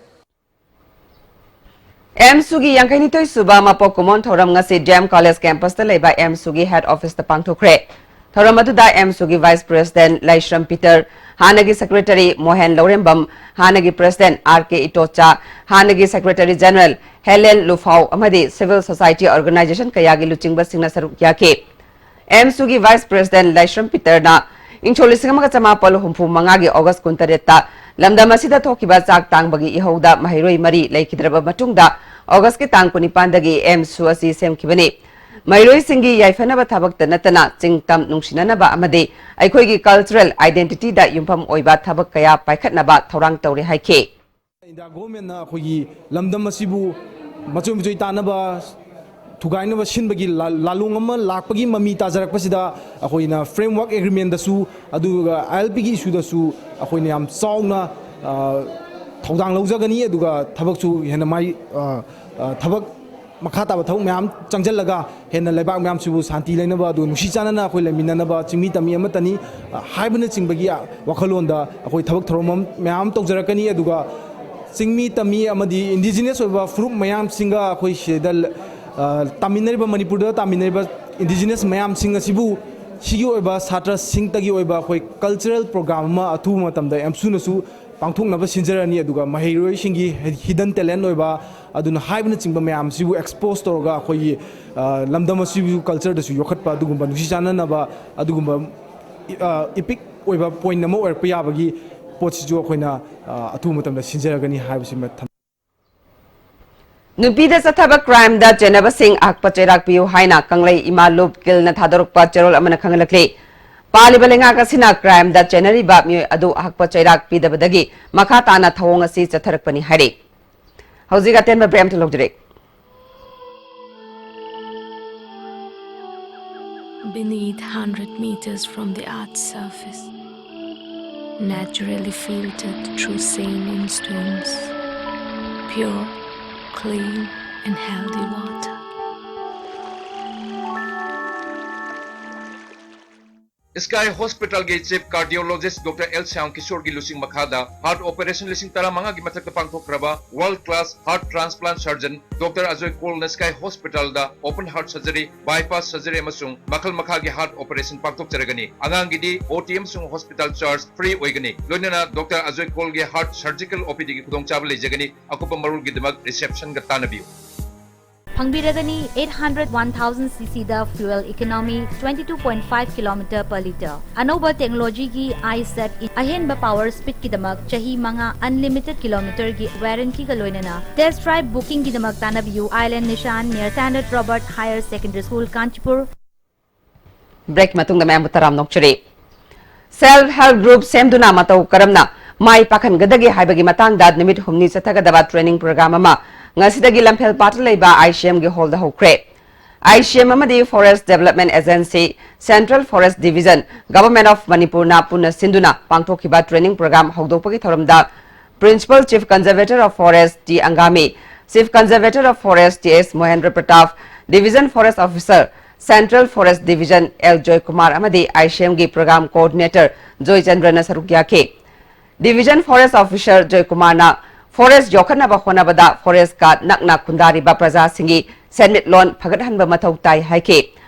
ꯑꯦꯝꯁꯨꯒꯤ ꯌꯥꯡꯈꯩꯅꯤꯊꯣꯏ ꯁꯨꯕ ꯃꯄꯣꯛ ꯀꯨꯝꯑꯣꯟ ꯊꯧꯔꯝ ꯉꯁꯤ D M College campus ꯇ ꯂꯩꯕ ꯑꯦꯝꯁꯨꯒꯤ head office ꯇ ꯄꯥꯡꯊꯣꯛꯈ꯭ꯔꯦ꯫ ꯊꯧꯔꯝ ꯑꯗꯨꯗ ꯑꯦꯝꯁꯨꯒꯤ vice president ꯂꯥꯏꯁ꯭ꯔꯝ ꯄꯤꯇꯔ, ꯍꯥꯟꯅꯒꯤ secretary ꯃꯣꯍꯦꯟ ꯂꯧꯔꯦꯝꯕꯝ, ꯍꯥꯟꯅꯒꯤ president R K ꯏꯇꯣꯆꯥ, ꯍꯥꯟꯅꯒꯤ secretary general ꯍꯦꯂꯦꯟ ꯂꯨꯐꯥꯎ ꯑꯃꯗꯤ civil society organization ꯀꯌꯥꯒꯤ ꯂꯨꯆꯤꯡꯕꯁꯤꯡꯅ ꯁꯔꯨꯛ ꯌꯥꯈꯤ꯫ ꯑꯦꯝꯁꯨꯒꯤ vice president ꯂꯥꯏꯁ꯭ꯔꯝ ꯄꯤꯇꯔꯅ ꯏꯪꯁꯣꯛ ꯂꯤꯁꯤꯡ ꯑꯃꯒ ꯆꯃꯥꯄꯜ ꯍꯨꯝꯐꯨ ꯃꯉꯥꯒꯤ August ꯀꯨꯟꯇꯔꯦꯠꯇ ꯂꯝꯗꯝ ꯑꯁꯤꯗ ꯊꯣꯛꯈꯤꯕ ꯆꯥꯛ ꯇꯥꯡꯕꯒꯤ ꯏꯍꯧꯗ ꯃꯍꯩꯔꯣꯏ ꯃꯔꯤ ꯂꯩꯈꯤꯗ꯭ꯔꯕ ꯃꯇꯨꯡꯗ August ꯀꯤ ꯇꯥꯡ ꯀꯨꯟꯅꯤꯄꯥꯟꯗꯒꯤ ꯑꯦꯝꯁꯨ ꯑꯁꯤ ꯁꯦꯝꯈꯤꯕꯅꯤ꯫ ꯃꯍꯩꯔꯣꯏꯁꯤꯡꯒꯤ ꯌꯥꯏꯐꯅꯕ ꯊꯕꯛꯇ ꯅꯠꯇꯅ ꯆꯤꯡ ꯇꯝ ꯅꯨꯡꯁꯤꯅꯅꯕ ꯑꯃꯗꯤ ꯑꯩꯈꯣꯏꯒꯤ cultural identity ꯗ ꯌꯨꯝꯐꯝ ꯑꯣꯏꯕ ꯊꯕꯛ ꯀꯌꯥ ꯄꯥꯏꯈꯠꯅꯕ ꯊꯧꯔꯥꯡ ꯇꯧꯔꯤ ꯍꯥꯏꯈꯤ꯫ ꯏꯟꯗꯤꯌꯥ ꯒꯣꯚꯔꯟꯃꯦꯟꯠꯅ ꯑꯩꯈꯣꯏꯒꯤ ꯂꯝꯗꯝ ꯑꯁꯤꯕꯨ ꯃꯆꯣꯏ ꯃꯆꯣꯏ ꯇꯥꯅꯕ ꯊꯨꯒꯥꯏꯅꯕ ꯁꯤꯟꯕꯒꯤ ꯂꯥ- ꯂꯥꯂꯣꯡ ꯑꯃ ꯂꯥꯛꯄꯒꯤ ꯃꯃꯤ ꯇꯥꯖꯔꯛꯄꯁꯤꯗ ꯑꯩꯈꯣꯏꯅ framework agreement ꯗꯁꯨ ꯑꯗꯨꯒ ILP ꯒꯤ issue ꯗꯁꯨ ꯑꯩꯈꯣꯏꯅ ꯌꯥꯝ ꯆꯥꯎꯅ, ꯑ, ꯊꯧꯗꯥꯡ ꯂꯧꯖꯒꯅꯤ꯫ ꯑꯗꯨꯒ ꯊꯕꯛꯁꯨ ꯍꯦꯟꯅ ꯃꯥꯏ, ꯑ, ꯑ, ꯊꯕꯛ ꯃꯈꯥ ꯇꯥꯕ ꯊꯕꯛ ꯃꯌꯥꯝ ꯆꯪꯁꯤꯜꯂꯒ ꯍꯦꯟꯅ ꯂꯩꯕꯥꯛ ꯃꯌꯥꯝꯁꯤꯕꯨ ꯁꯥꯟꯇꯤ ꯂꯩꯅꯕ, ꯑꯗꯨꯒ ꯅꯨꯡꯁꯤ ꯆꯥꯟꯅꯅ ꯑꯩꯈꯣꯏ ꯂꯩꯃꯤꯟꯅꯅꯕ ꯆꯤꯡꯃꯤ ꯇꯝꯃꯤ ꯑꯃꯠꯇꯅꯤ, ꯑ, ꯍꯥꯏꯕꯅꯆꯤꯡꯕꯒꯤ ꯋꯥꯈꯜꯂꯣꯟꯗ ꯑꯩꯈꯣꯏ ꯊꯕꯛ ꯊꯧꯔꯝ ꯑꯃ ꯃꯌꯥꯝ ꯑꯃ ꯇꯧꯖꯔꯛꯀꯅꯤ꯫ ꯑꯗꯨꯒ ꯆꯤꯡꯃꯤ ꯇꯝꯃꯤ ꯑꯃꯗꯤ indigenous ꯑꯣꯏꯕ ꯐꯨꯔꯨꯞ ꯃꯌꯥꯝꯁꯤꯡꯒ ꯑꯩꯈꯣꯏ ꯁꯤꯗ, ꯑ, ꯇꯥꯃꯤꯟꯅꯔꯤꯕ, ꯃꯅꯤꯄꯨꯔꯗ ꯇꯥꯃꯤꯟꯅꯔꯤꯕ indigenous ꯃꯌꯥꯝꯁꯤꯡ ꯑꯁꯤꯕꯨ ꯁꯤꯒꯤ ꯑꯣꯏꯕ ꯁꯥꯇ꯭ꯔꯁꯤꯡꯇꯒꯤ ꯑꯣꯏꯕ ꯑꯩꯈꯣꯏ cultural program ꯑꯃ ꯑꯊꯨꯕ ꯃꯇꯝꯗ ꯑꯦꯝꯁꯨꯅꯁꯨ ꯄꯥꯡꯊꯣꯛꯅꯕ ꯁꯤꯟꯖꯔꯅꯤ꯫ ꯑꯗꯨꯒ ꯃꯍꯩꯔꯣꯏꯁꯤꯡꯒꯤ hidden talent ꯑꯣꯏꯕ ꯑꯗꯨꯅ ꯍꯥꯏꯕꯅꯆꯤꯡꯕ ꯃꯌꯥꯝꯁꯤꯕꯨ expose ꯇꯧꯔꯒ ꯑꯩꯈꯣꯏꯒꯤ, ꯑ, ꯂꯝꯗꯝ ꯑꯁꯤꯕꯨ culture ꯗꯁꯨ ꯌꯣꯛꯈꯠꯄ ꯑꯗꯨꯒꯨꯝꯕ ꯅꯨꯡꯁꯤ ꯆꯥꯟꯅꯅꯕ ꯑꯗꯨꯒꯨꯝꯕ, ꯑ, epic ꯑꯣꯏꯕ point ꯑꯃ ꯑꯣꯏꯔꯛꯄ ꯌꯥꯕꯒꯤ ꯄꯣꯠꯁꯤꯁꯨ ꯑꯩꯈꯣꯏꯅ, ꯑ, ꯑꯊꯨꯕ ꯃꯇꯝꯗ ꯁꯤꯟꯖꯔꯒꯅꯤ ꯍꯥꯏꯕꯁꯤꯃ ꯊꯝ- ꯅꯨꯄꯤꯗ ꯆꯠꯊꯕ crime ꯗ ꯆꯦꯟꯅꯕꯁꯤꯡ ꯑꯍꯛꯄ ꯆꯩꯔꯥꯛ ꯄꯤꯌꯨ ꯍꯥꯏꯅ ꯀꯪꯂꯩ ꯏꯃꯥ ꯂꯨꯞ ꯒꯤꯜꯅ ꯊꯥꯗꯣꯔꯛꯄ ꯆꯦꯔꯣꯜ ꯑꯃꯅ ꯈꯪꯍꯜꯂꯛꯂꯤ꯫ ꯄꯥꯜꯂꯤꯕ ꯂꯩꯉꯥꯛ ꯑꯁꯤꯅ crime ꯗ ꯆꯦꯟꯅꯔꯤꯕ ꯃꯤꯑꯣꯏ ꯑꯗꯨ ꯑꯍꯛꯄ ꯆꯩꯔꯥꯛ ꯄꯤꯗꯕꯗꯒꯤ ꯃꯈꯥ ꯇꯥꯅ ꯊꯧꯑꯣꯡ ꯑꯁꯤ ꯆꯠꯊꯔꯛꯄꯅꯤ ꯍꯥꯏꯔꯤ꯫ ꯍꯧꯖꯤꯛ ꯑꯇꯦꯟꯕ break ꯑꯃꯇ ꯂꯧꯖꯔꯦ꯫ Beneath, hundred meters from the earth's surface, naturally filtered through saline stones, pure, clean, and healthy water. Sky Hospital ꯒꯤ Chief Cardiologist Doctor L Shyam ꯀꯤꯁꯣꯔꯒꯤ ꯂꯨꯆꯤꯡ ꯃꯈꯥꯗ heart operation ꯂꯤꯁꯤꯡ ꯇꯔꯥꯃꯉꯥꯒꯤ ꯃꯊꯛꯇ ꯄꯥꯡꯊꯣꯛꯈ꯭ꯔꯕ world class heart transplant surgeon Doctor Ajoy ꯀꯣꯜꯅ Sky Hospital ꯗ open heart surgery, bypass surgery ꯑꯃꯁꯨꯡ ꯃꯈꯜ ꯃꯈꯥꯒꯤ heart operation ꯄꯥꯡꯊꯣꯛꯆꯔꯒꯅꯤ꯫ ꯑꯉꯥꯡꯒꯤꯗꯤ O T ꯑꯃꯁꯨꯡ hospital charge free ꯑꯣꯏꯒꯅꯤ꯫ ꯂꯣꯏꯅꯅ Doctor Ajoy ꯀꯣꯜꯒꯤ heart surgical O P D ꯒꯤ ꯈꯨꯗꯣꯡꯆꯥꯕ ꯂꯩꯖꯒꯅꯤ꯫ ꯑꯀꯨꯞꯄ ꯃꯔꯣꯜꯒꯤꯗꯃꯛ reception ꯒ ꯇꯥꯟꯅꯕꯤꯌꯨ꯫ ꯐꯪꯕꯤꯔꯒꯅꯤ eight hundred one thousand C C ꯗ fuel economy twenty two point five kilometer per litre꯫ ꯑꯅꯧꯕ technology ꯒꯤ iSet ꯑꯍꯦꯟꯕ power speed ꯀꯤꯗꯃꯛ ꯆꯍꯤ ꯃꯉꯥ unlimited kilometer ꯒꯤ warranty ꯒ ꯂꯣꯏꯅꯅ꯫ Test drive booking ꯒꯤꯗꯃꯛ ꯇꯥꯟꯅꯕꯤꯌꯨ Island Nishan near Standard Robert Higher Secondary School, Kanchipur꯫ Break ꯃꯇꯨꯡꯗ ꯃꯌꯥꯝꯕꯨ ꯇꯔꯥꯝꯅ ꯑꯣꯛꯆꯔꯤ꯫ Self help group ꯁꯦꯝꯗꯨꯅ ꯃꯇꯧ ꯀꯔꯝꯅ ꯃꯥꯏ ꯄꯥꯛꯍꯟꯒꯗꯒꯦ ꯍꯥꯏꯕꯒꯤ ꯃꯇꯥꯡꯗ ꯅꯨꯃꯤꯠ ꯍꯨꯝꯅꯤ ꯆꯠꯊꯒꯗꯕ training program ꯑꯃ ꯉꯁꯤꯗꯒꯤ ꯂꯝꯐꯦꯜ ꯄꯥꯠꯇ ꯂꯩꯕ I C M ꯒꯤ hall ꯗ ꯍꯧꯈ꯭ꯔꯦ꯫ ꯑꯥꯏ ꯁꯤ ꯑꯦꯝ ꯑꯃꯗꯤ Forest Development Agency, Central Forest Division, Government of ꯃꯅꯤꯄꯨꯔꯅ ꯄꯨꯟꯅ ꯁꯤꯟꯗꯨꯅ ꯄꯥꯡꯊꯣꯛꯈꯤꯕ training program ꯍꯧꯗꯣꯛꯄꯒꯤ ꯊꯧꯔꯝꯗ Principal Chief Conservator of Forest T Angami, Chief Conservator of Forest T S Mohendra Pratap, Division Forest Officer, Central Forest Division L Joykumar ꯑꯃꯗꯤ I ꯁꯤ ꯑꯦꯝꯒꯤ Program Coordinator ꯖꯣꯏꯆꯟꯗ꯭ꯔꯅ ꯁꯔꯨꯛ ꯌꯥꯈꯤ꯫ Division Forest Officer ꯖꯣꯏꯀꯨꯃꯥꯔꯅ forest ꯌꯣꯛꯈꯠꯅꯕ ꯍꯣꯠꯅꯕꯗ forestꯀ ꯅꯛꯅ ꯈꯨꯟꯗꯥꯔꯤꯕ ꯄ꯭ꯔꯖꯥꯁꯤꯡꯒꯤ ꯁꯦꯟꯃꯤꯠꯂꯣꯟ ꯐꯒꯠꯍꯟꯕ ꯃꯊꯧ ꯇꯥꯏ ꯍꯥꯏꯈꯤ꯫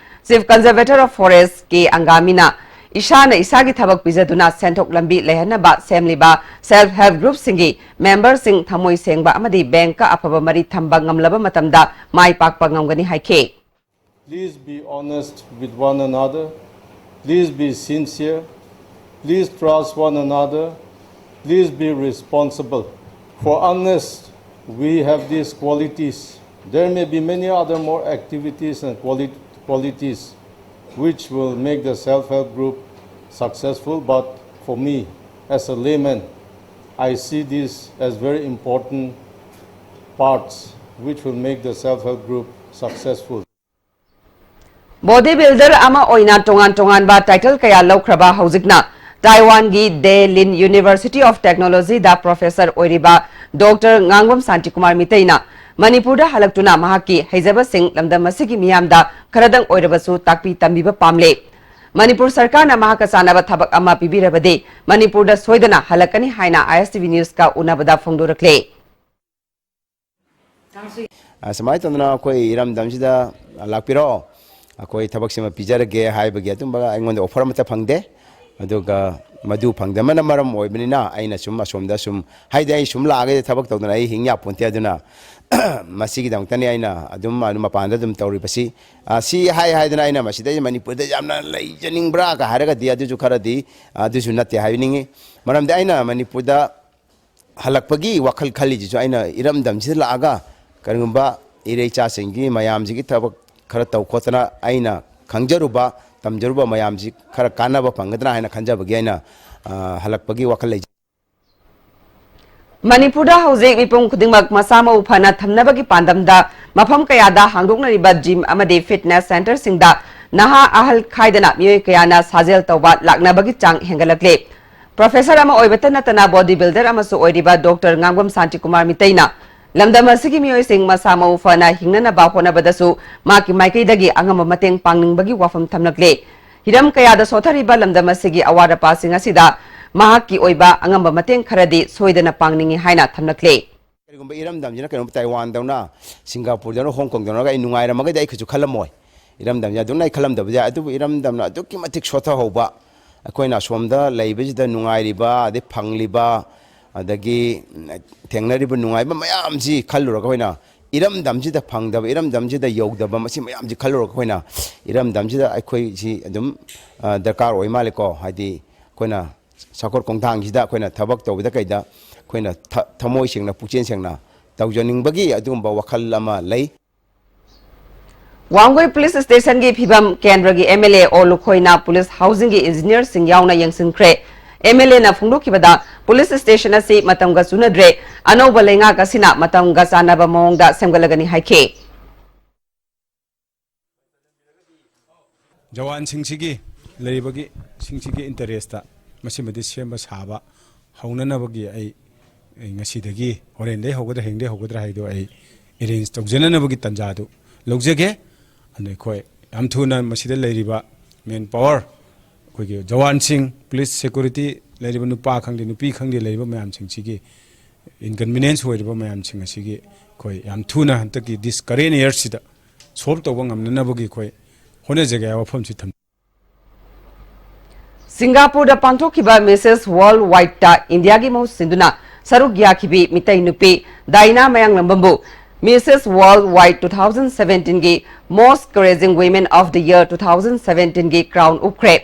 Chief Conservator of Forest ꯀꯦ ꯑꯪꯒꯥꯃꯤꯅ ꯏꯁꯥꯅ ꯏꯁꯥꯒꯤ ꯊꯕꯛ ꯄꯤꯖꯗꯨꯅ ꯁꯦꯟꯊꯣꯛ ꯂꯝꯕꯤ ꯂꯩꯍꯟꯅꯕ ꯁꯦꯝꯂꯤꯕ self help groupꯁꯤꯡꯒꯤ memberꯁꯤꯡ ꯊꯃꯣꯏ ꯁꯦꯡꯕ ꯑꯃꯗꯤ bankꯀ ꯑꯐꯕ ꯃꯔꯤ ꯊꯝꯕ ꯉꯝꯂꯕ ꯃꯇꯝꯗ ꯃꯥꯏ ꯄꯥꯛꯄ ꯉꯝꯒꯅꯤ ꯍꯥꯏꯈꯤ꯫ Please be honest with one another. Please be sincere. Please trust one another. Please be responsible. For unless we have these qualities, there may be many other more activities and quali- qualities which will make the self-help group successful. But for me, as a layman, I see this as very important parts which will make the self-help group successful. Body builder ꯑꯃ ꯑꯣꯏꯅ ꯇꯣꯉꯥꯟ ꯇꯣꯉꯥꯟꯕ title ꯀꯌꯥ ꯂꯧꯈ꯭ꯔꯕ ꯍꯧꯖꯤꯛꯅ ꯇꯥꯏꯋꯥꯟꯒꯤ ꯗꯦ ꯂꯤꯟ University of Technologyꯗ professor ꯑꯣꯏꯔꯤꯕ Doctor ꯉꯥꯡꯕꯝ ꯁꯥꯟꯇꯤꯀꯨꯃꯥꯔ ꯃꯤꯇꯩꯅ ꯃꯅꯤꯄꯨꯔꯗ ꯍꯜꯂꯛꯇꯨꯅ ꯃꯍꯥꯛꯀꯤ ꯍꯩꯖꯕꯁꯤꯡ ꯂꯝꯗꯝ ꯑꯁꯤꯒꯤ ꯃꯤꯌꯥꯝꯗ ꯈꯔꯗꯪ ꯑꯣꯏꯔꯕꯁꯨ ꯇꯥꯛꯄꯤ ꯇꯝꯕꯤꯕ ꯄꯥꯝꯂꯦ꯫ ꯃꯅꯤꯄꯨꯔ ꯁꯔꯀꯥꯔꯅ ꯃꯍꯥꯛꯀ ꯆꯥꯟꯅꯕ ꯊꯕꯛ ꯑꯃ ꯄꯤꯕꯤꯔꯕꯗꯤ ꯃꯅꯤꯄꯨꯔꯗ ꯁꯣꯏꯗꯅ ꯍꯜꯂꯛꯀꯅꯤ ꯍꯥꯏꯅ ꯑꯥꯏ ꯑꯦꯁ ꯇꯤ ꯚꯤ Newsꯀ ꯎꯅꯕꯗ ꯐꯣꯡꯗꯣꯔꯛꯂꯦ꯫ ꯑ, ꯁꯨꯃꯥꯏꯅ ꯇꯧꯗꯅ ꯑꯩꯈꯣꯏ ꯏꯔꯝꯗꯝꯁꯤꯗ ꯂꯥꯛꯄꯤꯔꯣ, ꯑꯩꯈꯣꯏ ꯊꯕꯛꯁꯤꯃ ꯄꯤꯖꯔꯒꯦ ꯍꯥꯏꯕꯒꯤ ꯑꯗꯨꯝꯕ ꯑꯩꯉꯣꯟꯗ offer ꯑꯃꯠꯇ ꯐꯪꯗꯦ꯫ ꯑꯗꯨꯒ ꯃꯗꯨ ꯐꯪꯗꯕꯅ ꯃꯔꯝ ꯑꯣꯏꯕꯅꯤꯅ ꯑꯩꯅ ꯁꯨꯝ ꯑꯁꯣꯝꯗ ꯁꯨꯝ, ꯍꯥꯏꯗꯤ ꯑꯩ ꯁꯨꯝ ꯂꯥꯛꯑꯒ ꯊꯕꯛ ꯇꯧꯗꯅ ꯑꯩ ꯍꯤꯡ ꯌꯥꯄꯣꯟꯇꯦ꯫ ꯑꯗꯨꯅ ꯃꯁꯤꯒꯤꯗꯃꯛꯇꯅꯤ ꯑꯩꯅ ꯑꯗꯨꯝ, ꯑꯗꯨꯝ ꯃꯄꯥꯟꯗ ꯑꯗꯨꯝ ꯇꯧꯔꯤꯕꯁꯤ꯫ ꯑ, ꯁꯤ ꯍꯥꯏ ꯍꯥꯏꯗꯅ ꯑꯩꯅ ꯃꯁꯤꯗꯩ ꯃꯅꯤꯄꯨꯔꯗ ꯌꯥꯝꯅ ꯂꯩꯖꯅꯤꯡꯕ꯭ꯔꯥꯒ ꯍꯥꯏꯔꯒꯗꯤ ꯑꯗꯨꯁꯨ ꯈꯔꯗꯤ, ꯑꯗꯨꯁꯨ ꯅꯠꯇꯦ ꯍꯥꯏꯕꯤꯅꯤꯡꯉꯤ꯫ ꯃꯔꯝꯗꯤ ꯑꯩꯅ ꯃꯅꯤꯄꯨꯔꯗ ꯍꯜꯂꯛꯄꯒꯤ ꯋꯥꯈꯜ ꯈꯜꯂꯤꯁꯤꯁꯨ ꯑꯩꯅ ꯏꯔꯝꯗꯝꯁꯤꯗ ꯂꯥꯛꯑꯒ ꯀꯔꯤꯒꯨꯝꯕ ꯏꯔꯩꯆꯥꯁꯤꯡꯒꯤ ꯃꯌꯥꯝꯁꯤꯒꯤ ꯊꯕꯛ ꯈꯔ ꯇꯧ ꯈꯣꯠꯇꯅ ꯑꯩꯅ ꯈꯪꯖꯔꯨꯕ, ꯇꯝꯖꯔꯨꯕ ꯃꯌꯥꯝꯁꯤ ꯈꯔ ꯀꯥꯟꯅꯕ ꯐꯪꯒꯗ꯭ꯔꯥ ꯍꯥꯏꯅ ꯈꯟꯖꯕꯒꯤ ꯑꯩꯅ, ꯑ, ꯍꯜꯂꯛꯄꯒꯤ ꯋꯥꯈꯜ ꯂꯩꯖꯩ꯫ ꯃꯅꯤꯄꯨꯔꯗ ꯍꯧꯖꯤꯛ ꯃꯤꯄꯨꯝ ꯈꯨꯗꯤꯡꯃꯛ ꯃꯁꯥ ꯃꯎ ꯐꯅ ꯊꯝꯅꯕꯒꯤ ꯄꯥꯟꯗꯝꯗ ꯃꯐꯝ ꯀꯌꯥꯗ ꯍꯥꯡꯗꯣꯛꯅꯔꯤꯕ ꯖꯤꯝ ꯑꯃꯗꯤ ꯐꯤꯠꯅꯦꯁ ꯁꯦꯟꯇꯔꯁꯤꯡꯗ ꯅꯍꯥ ꯑꯍꯜ ꯈꯥꯏꯗꯅ ꯃꯤꯑꯣꯏ ꯀꯌꯥꯅ ꯁꯥꯖꯦꯜ ꯇꯧꯕ ꯂꯥꯛꯅꯕꯒꯤ ꯆꯥꯡ ꯍꯦꯟꯒꯠꯂꯛꯂꯦ꯫ ꯄ꯭ꯔꯣꯐꯦꯁꯔ ꯑꯃ ꯑꯣꯏꯕꯇ ꯅꯠꯇꯅ ꯕꯣꯗꯤ ꯕꯤꯜꯗꯔ ꯑꯃꯁꯨ ꯑꯣꯏꯔꯤꯕ ꯗꯣꯛꯇꯔ ꯉꯥꯡꯕꯝ ꯁꯥꯟꯇꯤꯀꯨꯃꯥꯔ ꯃꯤꯇꯩꯅ ꯂꯝꯗꯝ ꯑꯁꯤꯒꯤ ꯃꯤꯑꯣꯏꯁꯤꯡ ꯃꯁꯥ ꯃꯎ ꯐꯅ ꯍꯤꯡꯅꯅꯕ ꯍꯣꯠꯅꯕꯗꯁꯨ ꯃꯍꯥꯛꯀꯤ ꯃꯥꯏꯀꯩꯗꯒꯤ ꯑꯉꯝꯕ ꯃꯇꯦꯡ ꯄꯥꯡꯅꯤꯡꯕꯒꯤ ꯋꯥꯐꯝ ꯊꯝꯂꯛꯂꯦ꯫ ꯍꯤꯔꯝ ꯀꯌꯥꯗ ꯁꯣꯊꯔꯤꯕ ꯂꯝꯗꯝ ꯑꯁꯤꯒꯤ ꯑꯋꯥꯠ ꯑꯄꯥꯁꯤꯡ ꯑꯁꯤꯗ ꯃꯍꯥꯛꯀꯤ ꯑꯣꯏꯕ ꯑꯉꯝꯕ ꯃꯇꯦꯡ ꯈꯔꯗꯤ ꯁꯣꯏꯗꯅ ꯄꯥꯡꯅꯤꯡꯏ ꯍꯥꯏꯅ ꯊꯝꯂꯛꯂꯦ꯫ ꯀꯔꯤꯒꯨꯝꯕ ꯏꯔꯝꯗꯝꯁꯤꯅ ꯀꯩꯅꯣ ꯇꯥꯏꯋꯥꯟꯗꯧꯅ, ꯁꯤꯡꯒꯥꯄꯨꯔꯗꯧꯅ, ꯍꯣꯡ ꯀꯣꯡꯗꯧꯅꯒ ꯑꯩ ꯅꯨꯡꯉꯥꯏꯔꯝꯃꯒꯗꯤ ꯑꯩ ꯀꯩꯁꯨ ꯈꯜꯂꯝꯃꯣꯏ꯫ ꯏꯔꯝꯗꯝꯁꯦ ꯑꯗꯨꯝ ꯑꯩ ꯈꯜꯂꯝꯗꯕꯁꯨ ꯌꯥꯏ꯫ ꯑꯗꯨꯕꯨ ꯏꯔꯝꯗꯝꯅ ꯑꯗꯨꯛꯀꯤ ꯃꯇꯤꯛ ꯁꯣꯊꯍꯧꯕ, ꯑꯩꯈꯣꯏꯅ ꯑꯁꯣꯝꯗ ꯂꯩꯕꯁꯤꯗ ꯅꯨꯡꯉꯥꯏꯔꯤꯕ, ꯑꯗꯩ ꯐꯪꯂꯤꯕ, ꯑꯗꯒꯤ ꯊꯦꯡꯅꯔꯤꯕ ꯅꯨꯡꯉꯥꯏꯕ ꯃꯌꯥꯝꯁꯤ ꯈꯜꯂꯨꯔꯒ ꯑꯩꯈꯣꯏꯅ ꯏꯔꯝꯗꯝꯁꯤꯗ ꯐꯪꯗꯕ, ꯏꯔꯝꯗꯝꯁꯤꯗ ꯌꯧꯗꯕ, ꯃꯁꯤ ꯃꯌꯥꯝꯁꯤ ꯈꯜꯂꯨꯔꯒ ꯑꯩꯈꯣꯏꯅ ꯏꯔꯝꯗꯝꯁꯤꯗ ꯑꯩꯈꯣꯏꯁꯤ ꯑꯗꯨꯝ, ꯑ, ꯗꯔꯀꯥꯔ ꯑꯣꯏ ꯃꯥꯜꯂꯦꯀꯣ꯫ ꯍꯥꯏꯗꯤ ꯑꯩꯈꯣꯏꯅ ꯁꯥꯈꯣꯔ ꯈꯣꯡꯊꯥꯡꯁꯤꯗ ꯑꯩꯈꯣꯏꯅ ꯊꯕꯛ ꯇꯧꯕꯗ ꯀꯩꯗ ꯑꯩꯈꯣꯏꯅ ꯊ-, ꯊꯃꯣꯏ ꯁꯦꯡꯅ, ꯄꯨꯛꯆꯦꯜ ꯁꯦꯡꯅ ꯇꯧꯖꯅꯤꯡꯕꯒꯤ ꯑꯗꯨꯒꯨꯝꯕ ꯋꯥꯈꯜ ꯑꯃ ꯂꯩ꯫ ꯋꯥꯡꯒꯣꯏ ꯄꯨꯂꯤꯁ ꯁ꯭ꯇꯦꯁꯟꯒꯤ ꯐꯤꯕꯝ ꯀꯦꯟꯗ꯭ꯔꯒꯤ ꯑꯦꯝ ꯑꯦꯜ ꯑꯦ ꯑꯣ ꯂꯨꯈꯣꯏꯅ ꯄꯨꯂꯤꯁ ꯍꯥꯎꯁꯤꯡꯒꯤ ꯏꯟꯖꯤꯅꯤꯌꯔꯁꯤꯡ ꯌꯥꯎꯅ ꯌꯦꯡꯁꯤꯟꯈ꯭ꯔꯦ꯫ ꯑꯦꯝ ꯑꯦꯜ ꯑꯦꯅ ꯐꯣꯡꯗꯣꯛꯈꯤꯕꯗ ꯄꯨꯂꯤꯁ ꯁ꯭ꯇꯦꯁꯟ ꯑꯁꯤ ꯃꯇꯝꯒ ꯆꯨꯅꯗ꯭ꯔꯦ, ꯑꯅꯧꯕ ꯂꯩꯉꯥꯛ ꯑꯁꯤꯅ ꯃꯇꯝꯒ ꯆꯥꯟꯅꯕ ꯃꯑꯣꯡꯗ ꯁꯦꯝꯒꯠꯂꯒꯅꯤ ꯍꯥꯏꯈꯤ꯫ ꯖꯋꯥꯟꯁꯤꯡꯁꯤꯒꯤ ꯂꯩꯔꯤꯕꯒꯤ ꯁꯤꯡꯁꯤꯒꯤ ꯏꯟꯇꯔꯦꯁꯇ ꯃꯁꯤꯃꯗꯤ ꯁꯦꯝꯕ ꯁꯥꯕ ꯍꯧꯅꯅꯕꯒꯤ ꯑꯩ, ꯑꯩ ꯉꯁꯤꯗꯒꯤ ꯍꯣꯔꯦꯟꯗꯩ ꯍꯧꯒꯗ꯭ꯔꯥ ꯍꯌꯦꯡꯗꯩ ꯍꯧꯒꯗ꯭ꯔꯥ ꯍꯥꯏꯗꯣ ꯑꯩ ꯑꯦꯔꯦꯟꯖ ꯇꯧꯖꯅꯅꯕꯒꯤ ꯇꯟꯖꯥꯗꯨ ꯂꯧꯖꯒꯦ꯫ ꯑꯗꯨ ꯑꯩꯈꯣꯏ ꯌꯥꯝ ꯊꯨꯅ ꯃꯁꯤꯗ ꯂꯩꯔꯤꯕ ꯃꯦꯟ ꯄꯥꯋꯔ, ꯑꯩꯈꯣꯏꯒꯤ ꯖꯋꯥꯟꯁꯤꯡ, ꯄꯨꯂꯤꯁ ꯁꯦꯀꯨꯔꯤꯇꯤ ꯂꯩꯔꯤꯕ ꯅꯨꯄꯥ ꯈꯪꯗꯦ ꯅꯨꯄꯤ ꯈꯪꯗꯦ ꯂꯩꯔꯤꯕ ꯃꯌꯥꯝꯁꯤꯡꯁꯤꯒꯤ ꯏꯟꯀꯟꯕꯤꯅꯤꯌꯦꯟꯁ ꯑꯣꯏꯔꯤꯕ ꯃꯌꯥꯝꯁꯤꯡ ꯑꯁꯤꯒꯤ ꯑꯩꯈꯣꯏ ꯌꯥꯝ ꯊꯨꯅ ꯍꯟꯗꯛꯀꯤ ꯗꯤꯁ ꯀꯔꯦꯟ ꯏꯌꯔꯁꯤꯗ ꯁꯣꯜꯕ ꯇꯧꯕ ꯉꯝꯅꯅꯕꯒꯤ ꯑꯩꯈꯣꯏ ꯍꯣꯠꯅꯖꯒꯦ ꯍꯥꯏꯕ ꯋꯥꯐꯝꯁꯤ ꯊꯝꯖꯩ꯫ ꯁꯤꯡꯒꯥꯄꯨꯔꯗ ꯄꯥꯡꯊꯣꯛꯈꯤꯕ ꯃꯤꯁꯦꯁ ꯋꯥꯔꯜꯗ ꯋꯥꯏꯗꯇ ꯏꯟꯗꯤꯌꯥꯒꯤ ꯃꯍꯨꯠ ꯁꯤꯟꯗꯨꯅ ꯁꯔꯨꯛ ꯌꯥꯈꯤꯕꯤ ꯃꯤꯇꯩ ꯅꯨꯄꯤ ꯗꯥꯏꯅꯥ ꯃꯌꯥꯡꯂꯝꯕꯝꯕꯨ Missus Worldwide two thousand seventeen ꯒꯤ Most Courageous Women of the Year two thousand seventeen ꯒꯤ ꯀ꯭ꯔꯥꯎꯟ ꯎꯞꯈ꯭ꯔꯦ꯫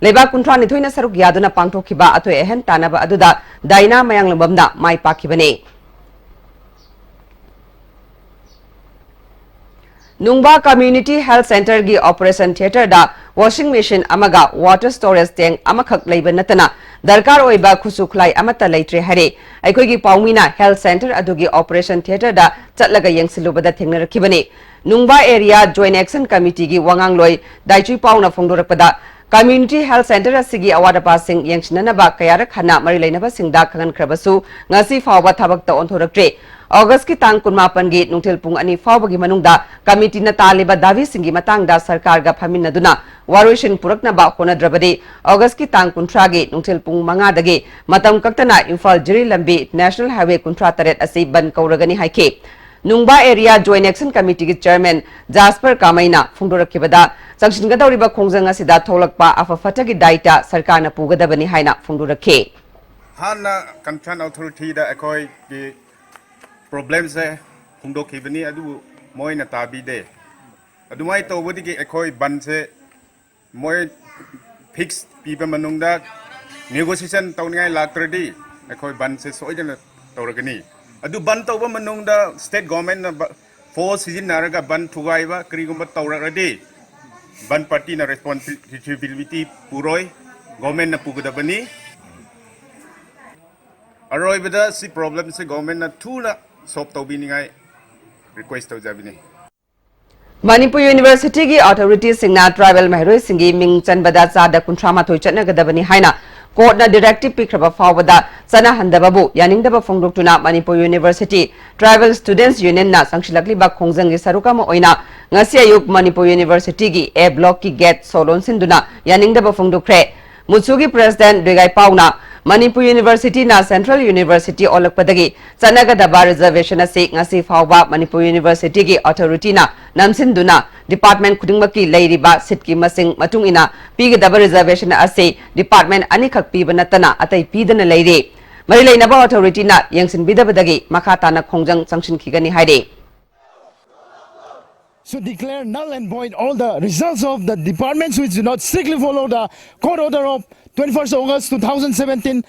ꯂꯩꯕꯥꯛ ꯀꯨꯟꯊ꯭ꯔꯥ ꯅꯤꯊꯣꯏꯅ ꯁꯔꯨꯛ ꯌꯥꯗꯨꯅ ꯄꯥꯡꯊꯣꯛꯈꯤꯕ ꯑꯊꯣꯏ ꯑꯍꯦꯟ ꯇꯥꯟꯅꯕ ꯑꯗꯨꯗ ꯗꯥꯏꯅꯥ ꯃꯌꯥꯡꯂꯝꯕꯝꯅ ꯃꯥꯏ ꯄꯥꯛꯈꯤꯕꯅꯤ꯫ ꯅꯨꯡꯕꯥ ꯀꯝꯃ꯭ꯌꯨꯅꯤꯇꯤ ꯍꯦꯜꯊ ꯁꯦꯟꯇꯔꯒꯤ ꯑꯣꯄꯔꯦꯁꯟ ꯊꯤꯌꯦꯇꯔꯗ ꯋꯥꯁꯤꯡ ꯃꯦꯁꯤꯟ ꯑꯃꯒ ꯋꯥꯇꯔ ꯁ꯭ꯇꯣꯔꯦꯖ ꯇꯦꯡ ꯑꯃꯈꯛ ꯂꯩꯕ ꯅꯠꯇꯅ ꯗꯔꯀꯥꯔ ꯑꯣꯏꯕ ꯈꯨꯠꯁꯨ ꯈꯨꯠꯂꯥꯏ ꯑꯃꯠꯇ ꯂꯩꯇ꯭ꯔꯦ ꯍꯥꯏꯔꯦ꯫ ꯑꯩꯈꯣꯏꯒꯤ ꯄꯥꯎꯃꯤꯅ health centre ꯑꯗꯨꯒꯤ operation theatre ꯗ ꯆꯠꯂꯒ ꯌꯦꯡꯁꯤꯜꯂꯨꯕꯗ ꯊꯦꯡꯅꯔꯛꯈꯤꯕꯅꯤ꯫ ꯅꯨꯡꯕꯥ Area Joint Action Committee ꯒꯤ ꯋꯥꯉꯥꯡꯂꯣꯏ ꯗꯥꯏꯆꯨꯏ ꯄꯥꯎꯅ ꯐꯣꯡꯗꯣꯔꯛꯄꯗ, community health centre ꯑꯁꯤꯒꯤ ꯑꯋꯥꯠ ꯑꯄꯥꯁꯤꯡ ꯌꯦꯡꯁꯤꯟꯅꯅꯕ ꯀꯌꯥꯔꯛ ꯍꯟꯅ ꯃꯔꯤ ꯂꯩꯅꯕꯁꯤꯡꯗ ꯈꯪꯍꯟꯈ꯭ꯔꯕꯁꯨ ꯉꯁꯤ ꯐꯥꯎꯕ ꯊꯕꯛꯇ ꯑꯣꯟꯊꯣꯔꯛꯇ꯭ꯔꯤ꯫ ꯑꯣꯒꯁꯀꯤ ꯇꯥꯡ ꯀꯨꯟꯃꯥꯄꯟꯒꯤ ꯅꯨꯡꯊꯤꯜ ꯄꯨꯡ ꯑꯅꯤ ꯐꯥꯎꯕꯒꯤ ꯃꯅꯨꯡꯗ committee ꯅ ꯇꯥꯜꯂꯤꯕ ꯗꯥꯕꯤꯁꯤꯡꯒꯤ ꯃꯇꯥꯡꯗ ꯁꯔꯀꯥꯔꯒ ꯐꯝꯃꯤꯟꯅꯗꯨꯅ ꯋꯥꯔꯣꯏꯁꯤꯟ ꯄꯨꯔꯛꯅꯕ ꯍꯣꯠꯅꯗ꯭ꯔꯕꯗꯤ ꯑꯣꯒꯁꯀꯤ ꯇꯥꯡ ꯀꯨꯟꯊ꯭ꯔꯥꯒꯤ ꯅꯨꯡꯊꯤꯜ ꯄꯨꯡ ꯃꯉꯥꯗꯒꯤ ꯃꯇꯝ ꯀꯛꯇꯅ ꯏꯝꯐꯥꯜ ꯖꯤꯔꯤ ꯂꯝꯕꯤ National Highway ꯀꯨꯟꯊ꯭ꯔꯥ ꯇꯔꯦꯠ ꯑꯁꯤ ꯕꯟꯗ ꯀꯧꯔꯒꯅꯤ ꯍꯥꯏꯈꯤ꯫ ꯅꯨꯡꯕꯥ Area Joint Action Committee ꯒꯤ chairman ꯖꯥꯁꯄꯔ ꯀꯥꯃꯩꯅ ꯐꯣꯡꯗꯣꯔꯛꯈꯤꯕꯗ, ꯆꯪꯁꯤꯟꯒꯗꯧꯔꯤꯕ ꯈꯣꯡꯖꯪ ꯑꯁꯤꯗ ꯊꯣꯛꯂꯛꯄ ꯑꯐ ꯐꯠꯇꯒꯤ ꯗꯥꯏꯇ ꯁꯔꯀꯥꯔꯅ ꯄꯨꯒꯗꯕꯅꯤ ꯍꯥꯏꯅ ꯐꯣꯡꯗꯣꯔꯛꯈꯤ꯫ ꯍꯥꯟꯅ concerned authority ꯗ ꯑꯩꯈꯣꯏꯒꯤ problem ꯁꯦ ꯐꯣꯡꯗꯣꯛꯈꯤꯕꯅꯤ, ꯑꯗꯨꯕꯨ ꯃꯣꯏꯅ ꯇꯥꯕꯤꯗꯦ꯫ ꯑꯗꯨꯃꯥꯏꯅ ꯇꯧꯕꯗꯒꯤ ꯑꯩꯈꯣꯏ ꯕꯟꯁꯦ ꯃꯣꯏ fix ꯄꯤꯕ ꯃꯅꯨꯡꯗ negotiation ꯇꯧꯅꯤꯡꯉꯥꯏ ꯂꯥꯛꯇ꯭ꯔꯗꯤ ꯑꯩꯈꯣꯏ ꯕꯟꯁꯦ ꯁꯣꯏꯗꯅ ꯇꯧꯔꯒꯅꯤ꯫ ꯑꯗꯨ ꯕꯟ ꯇꯧꯕ ꯃꯅꯨꯡꯗ state government ꯅ force ꯁꯤꯖꯤꯟꯅꯔꯒ ꯕꯟ ꯊꯨꯒꯥꯏꯕ ꯀꯔꯤꯒꯨꯝꯕ ꯇꯧꯔꯛꯂꯗꯤ ꯕꯟ party ꯅ responsibility ꯄꯨꯔꯣꯏ, government ꯅ ꯄꯨꯒꯗꯕꯅꯤ꯫ ꯑꯔꯣꯏꯕꯗ ꯁꯤ problem ꯁꯦ government ꯅ ꯊꯨꯅ solve ꯇꯧꯕꯤꯅꯤꯡꯉꯥꯏ request ꯇꯧꯖꯕꯅꯤ꯫ ꯃꯅꯤꯄꯨꯔ University ꯒꯤ authority ꯁꯤꯡꯅ tribal ꯃꯍꯩꯔꯣꯏꯁꯤꯡꯒꯤ ꯃꯤꯡ ꯆꯟꯕꯗ ꯆꯥꯗ ꯀꯨꯟꯊ꯭ꯔꯥ ꯃꯥꯊꯣꯏ ꯆꯠꯅꯒꯗꯕꯅꯤ ꯍꯥꯏꯅ court ꯅ directive ꯄꯤꯈ꯭ꯔꯕ ꯐꯥꯎꯕꯗ ꯆꯠꯅꯍꯟꯗꯕꯕꯨ ꯌꯥꯅꯤꯡꯗꯕ ꯐꯣꯡꯗꯣꯛꯇꯨꯅ Manipur University Tribal Students Union ꯅ ꯆꯪꯁꯤꯜꯂꯛꯂꯤꯕ ꯈꯣꯡꯖꯪꯒꯤ ꯁꯔꯨꯛ ꯑꯃ ꯑꯣꯏꯅ ꯉꯁꯤ ꯑꯌꯨꯛ ꯃꯅꯤꯄꯨꯔ University ꯒꯤ A block ꯀꯤ gate ꯁꯣ ꯂꯣꯟꯁꯤꯟꯗꯨꯅ ꯌꯥꯅꯤꯡꯗꯕ ꯐꯣꯡꯗꯣꯛꯈ꯭ꯔꯦ꯫ ꯃꯨꯆꯨꯒꯤ president ꯗꯨꯏꯒꯥꯏ ꯄꯥꯎꯅ ꯃꯅꯤꯄꯨꯔ University ꯅ Central University ꯑꯣꯜꯂꯛꯄꯗꯒꯤ ꯆꯠꯅꯒꯗꯕ reservation ꯑꯁꯤ ꯉꯁꯤ ꯐꯥꯎꯕ ꯃꯅꯤꯄꯨꯔ University ꯒꯤ authority ꯅ ꯅꯝꯁꯤꯟꯗꯨꯅ department ꯈꯨꯗꯤꯡꯃꯛꯀꯤ ꯂꯩꯔꯤꯕ seat ꯀꯤ ꯃꯁꯤꯡ ꯃꯇꯨꯡ ꯏꯟꯅ ꯄꯤꯒꯗꯕ reservation ꯑꯁꯤ department ꯑꯅꯤꯈꯛ ꯄꯤꯕ ꯅꯠꯇꯅ ꯑꯇꯩ ꯄꯤꯗꯅ ꯂꯩꯔꯤ꯫ ꯃꯔꯤ ꯂꯩꯅꯕ authority ꯅ ꯌꯦꯡꯁꯤꯟꯕꯤꯗꯕꯗꯒꯤ ꯃꯈꯥ ꯇꯥꯅ ꯈꯣꯡꯖꯪ ꯆꯪꯁꯤꯟꯈꯤꯒꯅꯤ ꯍꯥꯏꯔꯤ꯫ Should declare null and void all the results of the departments which do not strictly follow the court order of twenty-first August two thousand seventeen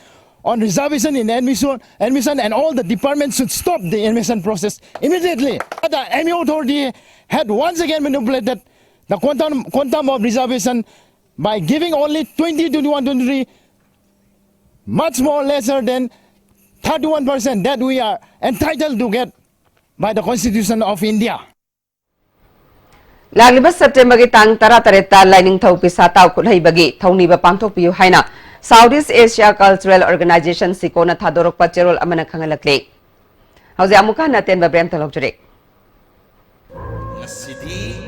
on reservation in admission, admission, and all the departments should stop the admission process immediately. The M U authority had once again manipulated the quantum, quantum of reservation by giving only twenty, twenty-one, twenty-three much more lesser than thirty-one percent that we are entitled to get by the Constitution of India. ꯂꯥꯛꯂꯤꯕ ꯁꯦꯞꯇꯦꯝꯕꯔꯒꯤ ꯇꯥꯡ ꯇꯔꯥꯇꯔꯦꯠꯇ ꯂꯥꯏꯅꯤꯡꯊꯧ ꯄꯤꯁꯥ ꯇꯥꯎ ꯈꯨꯠꯍꯩꯕꯒꯤ ꯊꯧꯅꯤꯕ ꯄꯥꯡꯊꯣꯛꯄꯤꯌꯨ ꯍꯥꯏꯅ South East Asia Cultural Organization, ꯁꯤꯀꯣꯅ ꯊꯥꯗꯣꯔꯛꯄ ꯆꯦꯔꯣꯜ ꯑꯃꯅ ꯈꯪꯍꯜꯂꯛꯂꯤ꯫ ꯍꯧꯖꯤꯛ ꯑꯃꯨꯛꯀ ꯍꯟꯅ ꯑꯇꯦꯟꯕ ꯕ꯭ꯔꯦꯛ ꯑꯃꯇ ꯂꯧꯖꯔꯤ꯫ ꯉꯁꯤꯗꯤ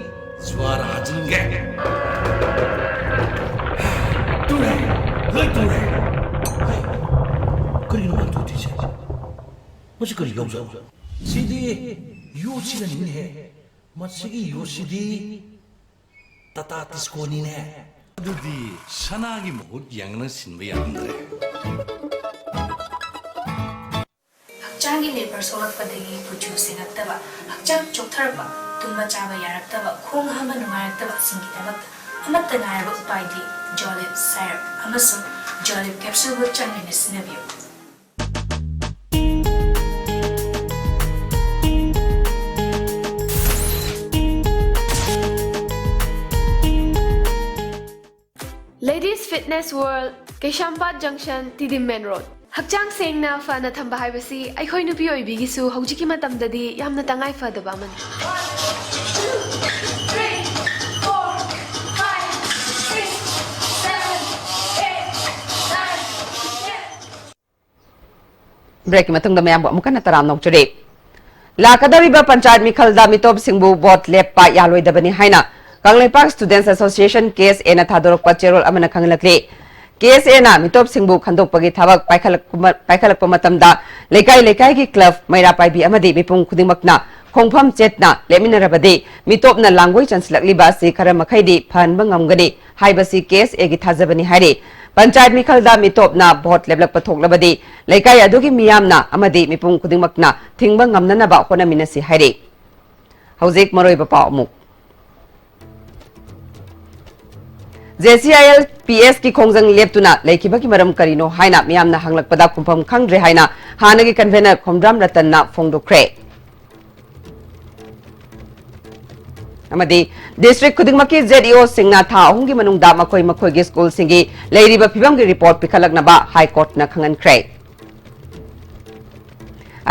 ꯖ꯭ꯋꯥꯔ ꯍꯥꯖꯤꯟꯒꯦ꯫ ꯇꯨꯔꯦ, ꯂꯣꯏ ꯇꯨꯔꯦ꯫ ꯍꯩ, ꯀꯔꯤꯅꯣ ꯃꯥ ꯇꯨꯗ꯭ꯔꯤꯁꯦ? ꯃꯁꯤ ꯀꯔꯤ ꯌꯥꯎꯖꯥꯠꯅꯣ? ꯁꯤꯗꯤ ꯌꯣꯠꯁꯤꯅꯅꯤꯅꯦꯍꯦ꯫ ꯃꯁꯤꯒꯤ ꯌꯣꯠꯁꯤꯗꯤ ꯇꯥꯇꯥ ꯇꯤꯁꯀꯣꯅꯤꯅꯦ꯫ ꯑꯗꯨꯗꯤ ꯁꯅꯥꯒꯤ ꯃꯍꯨꯠ ꯌꯥꯡꯅ ꯁꯤꯟꯕ ꯌꯥꯔꯝꯗ꯭ꯔꯦ꯫ ꯍꯛꯆꯥꯡꯒꯤ ꯂꯦꯕꯔ ꯁꯣꯛꯂꯛꯄꯗꯒꯤ ꯀꯨꯆꯨ ꯁꯦꯡꯉꯛꯇꯕ, ꯍꯛꯆꯥꯡ ꯆꯣꯛꯊꯔꯛꯄ, ꯇꯨꯝꯕ ꯆꯥꯕ ꯌꯥꯔꯛꯇꯕ, ꯈꯣꯡ ꯍꯥꯝꯕ ꯅꯨꯡꯉꯥꯏꯔꯛꯇꯕꯁꯤꯡꯒꯤꯗꯃꯛꯇ ꯑꯃꯠꯇ ꯉꯥꯏꯔꯕ ꯎꯄꯥꯏꯗꯤ ꯖꯣꯂꯤꯞ ꯁꯥꯏꯔꯞ ꯑꯃꯁꯨꯡ ꯖꯣꯂꯤꯞ ꯀꯦꯞꯁꯨꯜꯕꯨ ꯆꯥꯡ ꯅꯥꯏꯅ ꯁꯤꯖꯤꯟꯅꯕꯤꯌꯨ꯫ Ladies Fitness World, ꯀꯩꯁꯥꯝꯄꯥꯠ ꯖꯪꯁꯟ, ꯇꯤꯗꯤꯝ ꯃꯦꯟ ꯔꯣꯗ꯫ ꯍꯛꯆꯥꯡ ꯁꯦꯡꯅ ꯐꯅ ꯊꯝꯕ ꯍꯥꯏꯕꯁꯤ ꯑꯩꯈꯣꯏ ꯅꯨꯄꯤ ꯑꯣꯏꯕꯤꯒꯤꯁꯨ ꯍꯧꯖꯤꯛꯀꯤ ꯃꯇꯝꯗꯗꯤ ꯌꯥꯝꯅ ꯇꯉꯥꯏ ꯐꯗꯕ ꯑꯃꯅꯤ꯫ ꯕ꯭ꯔꯦꯛꯀꯤ ꯃꯇꯨꯡꯗ ꯃꯌꯥꯝꯕꯨ ꯑꯃꯨꯛ ꯍꯟꯅ ꯇꯔꯥꯝꯅ ꯑꯣꯛꯆꯔꯤ꯫ ꯂꯥꯛꯀꯗꯧꯔꯤꯕ ꯄꯟꯆꯥꯌꯠ ꯃꯤꯈꯜꯗ ꯃꯤꯇꯣꯞꯁꯤꯡꯕꯨ ꯚꯣꯠ ꯂꯦꯞꯄ ꯌꯥꯂꯣꯏꯗꯕꯅꯤ ꯍꯥꯏꯅ ꯀꯪꯂꯩꯄꯥꯛ Students Association, ꯀꯦ ꯑꯦꯁ ꯑꯦꯅ ꯊꯥꯗꯣꯔꯛꯄ ꯆꯦꯔꯣꯜ ꯑꯃꯅ ꯈꯪꯍꯜꯂꯛꯂꯤ꯫ ꯀꯦ ꯑꯦꯁ ꯑꯦꯅ ꯃꯤꯇꯣꯞꯁꯤꯡꯕꯨ ꯈꯟꯗꯣꯛꯄꯒꯤ ꯊꯕꯛ ꯄꯥꯏꯈꯠꯂꯛꯄ ꯃ-, ꯄꯥꯏꯈꯠꯂꯛꯄ ꯃꯇꯝꯗ ꯂꯩꯀꯥꯏ ꯂꯩꯀꯥꯏꯒꯤ ꯀ꯭ꯂꯕ, ꯃꯩꯔꯥ ꯄꯥꯏꯕꯤ ꯑꯃꯗꯤ ꯃꯤꯄꯨꯝ ꯈꯨꯗꯤꯡꯃꯛꯅ ꯈꯣꯡꯐꯝ ꯆꯦꯠꯅ ꯂꯦꯞꯃꯤꯟꯅꯔꯕꯗꯤ ꯃꯤꯇꯣꯞꯅ ꯂꯥꯡꯒꯣꯏ ꯆꯟꯁꯤꯜꯂꯛꯂꯤꯕ ꯑꯁꯤ ꯈꯔ ꯃꯈꯩꯗꯤ ꯐꯍꯟꯕ ꯉꯝꯒꯅꯤ ꯍꯥꯏꯕꯁꯤ ꯀꯦ ꯑꯦꯁ ꯑꯦꯒꯤ ꯊꯥꯖꯕꯅꯤ ꯍꯥꯏꯔꯤ꯫ ꯄꯟꯆꯥꯌꯠ ꯃꯤꯈꯜꯗ ꯃꯤꯇꯣꯞꯅ ꯚꯣꯠ ꯂꯦꯞꯂꯛꯄ ꯊꯣꯛꯂꯕꯗꯤ ꯂꯩꯀꯥꯏ ꯑꯗꯨꯒꯤ ꯃꯤꯌꯥꯝꯅ ꯑꯃꯗꯤ ꯃꯤꯄꯨꯝ ꯈꯨꯗꯤꯡꯃꯛꯅ ꯊꯤꯡꯕ ꯉꯝꯅꯅꯕ ꯍꯣꯠꯅꯃꯤꯟꯅꯁꯤ ꯍꯥꯏꯔꯤ꯫ ꯍꯧꯖꯤꯛ ꯃꯔꯨꯑꯣꯏꯕ ꯄꯥꯎ ꯑꯃꯨꯛ꯫ J C I L P ꯑꯦꯁꯀꯤ ꯈꯣꯡꯖꯪ ꯂꯦꯞꯇꯨꯅ ꯂꯩꯈꯤꯕꯒꯤ ꯃꯔꯝ ꯀꯔꯤꯅꯣ ꯍꯥꯏꯅ ꯃꯤꯌꯥꯝꯅ ꯍꯪꯂꯛꯄꯗ ꯈꯨꯝꯐꯝ ꯈꯪꯗ꯭ꯔꯦ ꯍꯥꯏꯅ ꯍꯥꯟꯅꯒꯤ ꯀꯟꯚꯦꯅꯔ ꯈꯣꯝꯗ꯭ꯔꯥꯝ ꯔꯇꯟꯅ ꯐꯣꯡꯗꯣꯛꯈ꯭ꯔꯦ꯫ ꯑꯃꯗꯤ district ꯈꯨꯗꯤꯡꯃꯛꯀꯤ Z E O ꯁꯤꯡꯅ ꯊꯥ ꯑꯍꯨꯝꯒꯤ ꯃꯅꯨꯡꯗ ꯃꯈꯣꯏ ꯃꯈꯣꯏꯒꯤ ꯁ꯭ꯀꯨꯜꯁꯤꯡꯒꯤ ꯂꯩꯔꯤꯕ ꯐꯤꯕꯝꯒꯤ report ꯄꯤꯈꯠꯂꯛꯅꯕ High Courtꯅ ꯈꯪꯍꯟꯈ꯭ꯔꯦ꯫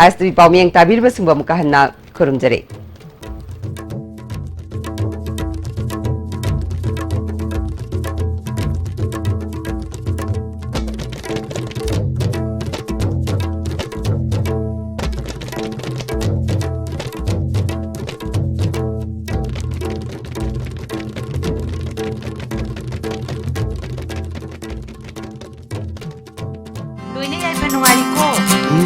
ISTV ꯄꯥꯎꯃꯤꯌꯦꯡ ꯇꯥꯕꯤꯔꯤꯕꯁꯤꯡꯕꯨ ꯑꯃꯨꯛꯀ ꯍꯟꯅ ꯈꯨꯔꯨꯝꯖꯔꯤ꯫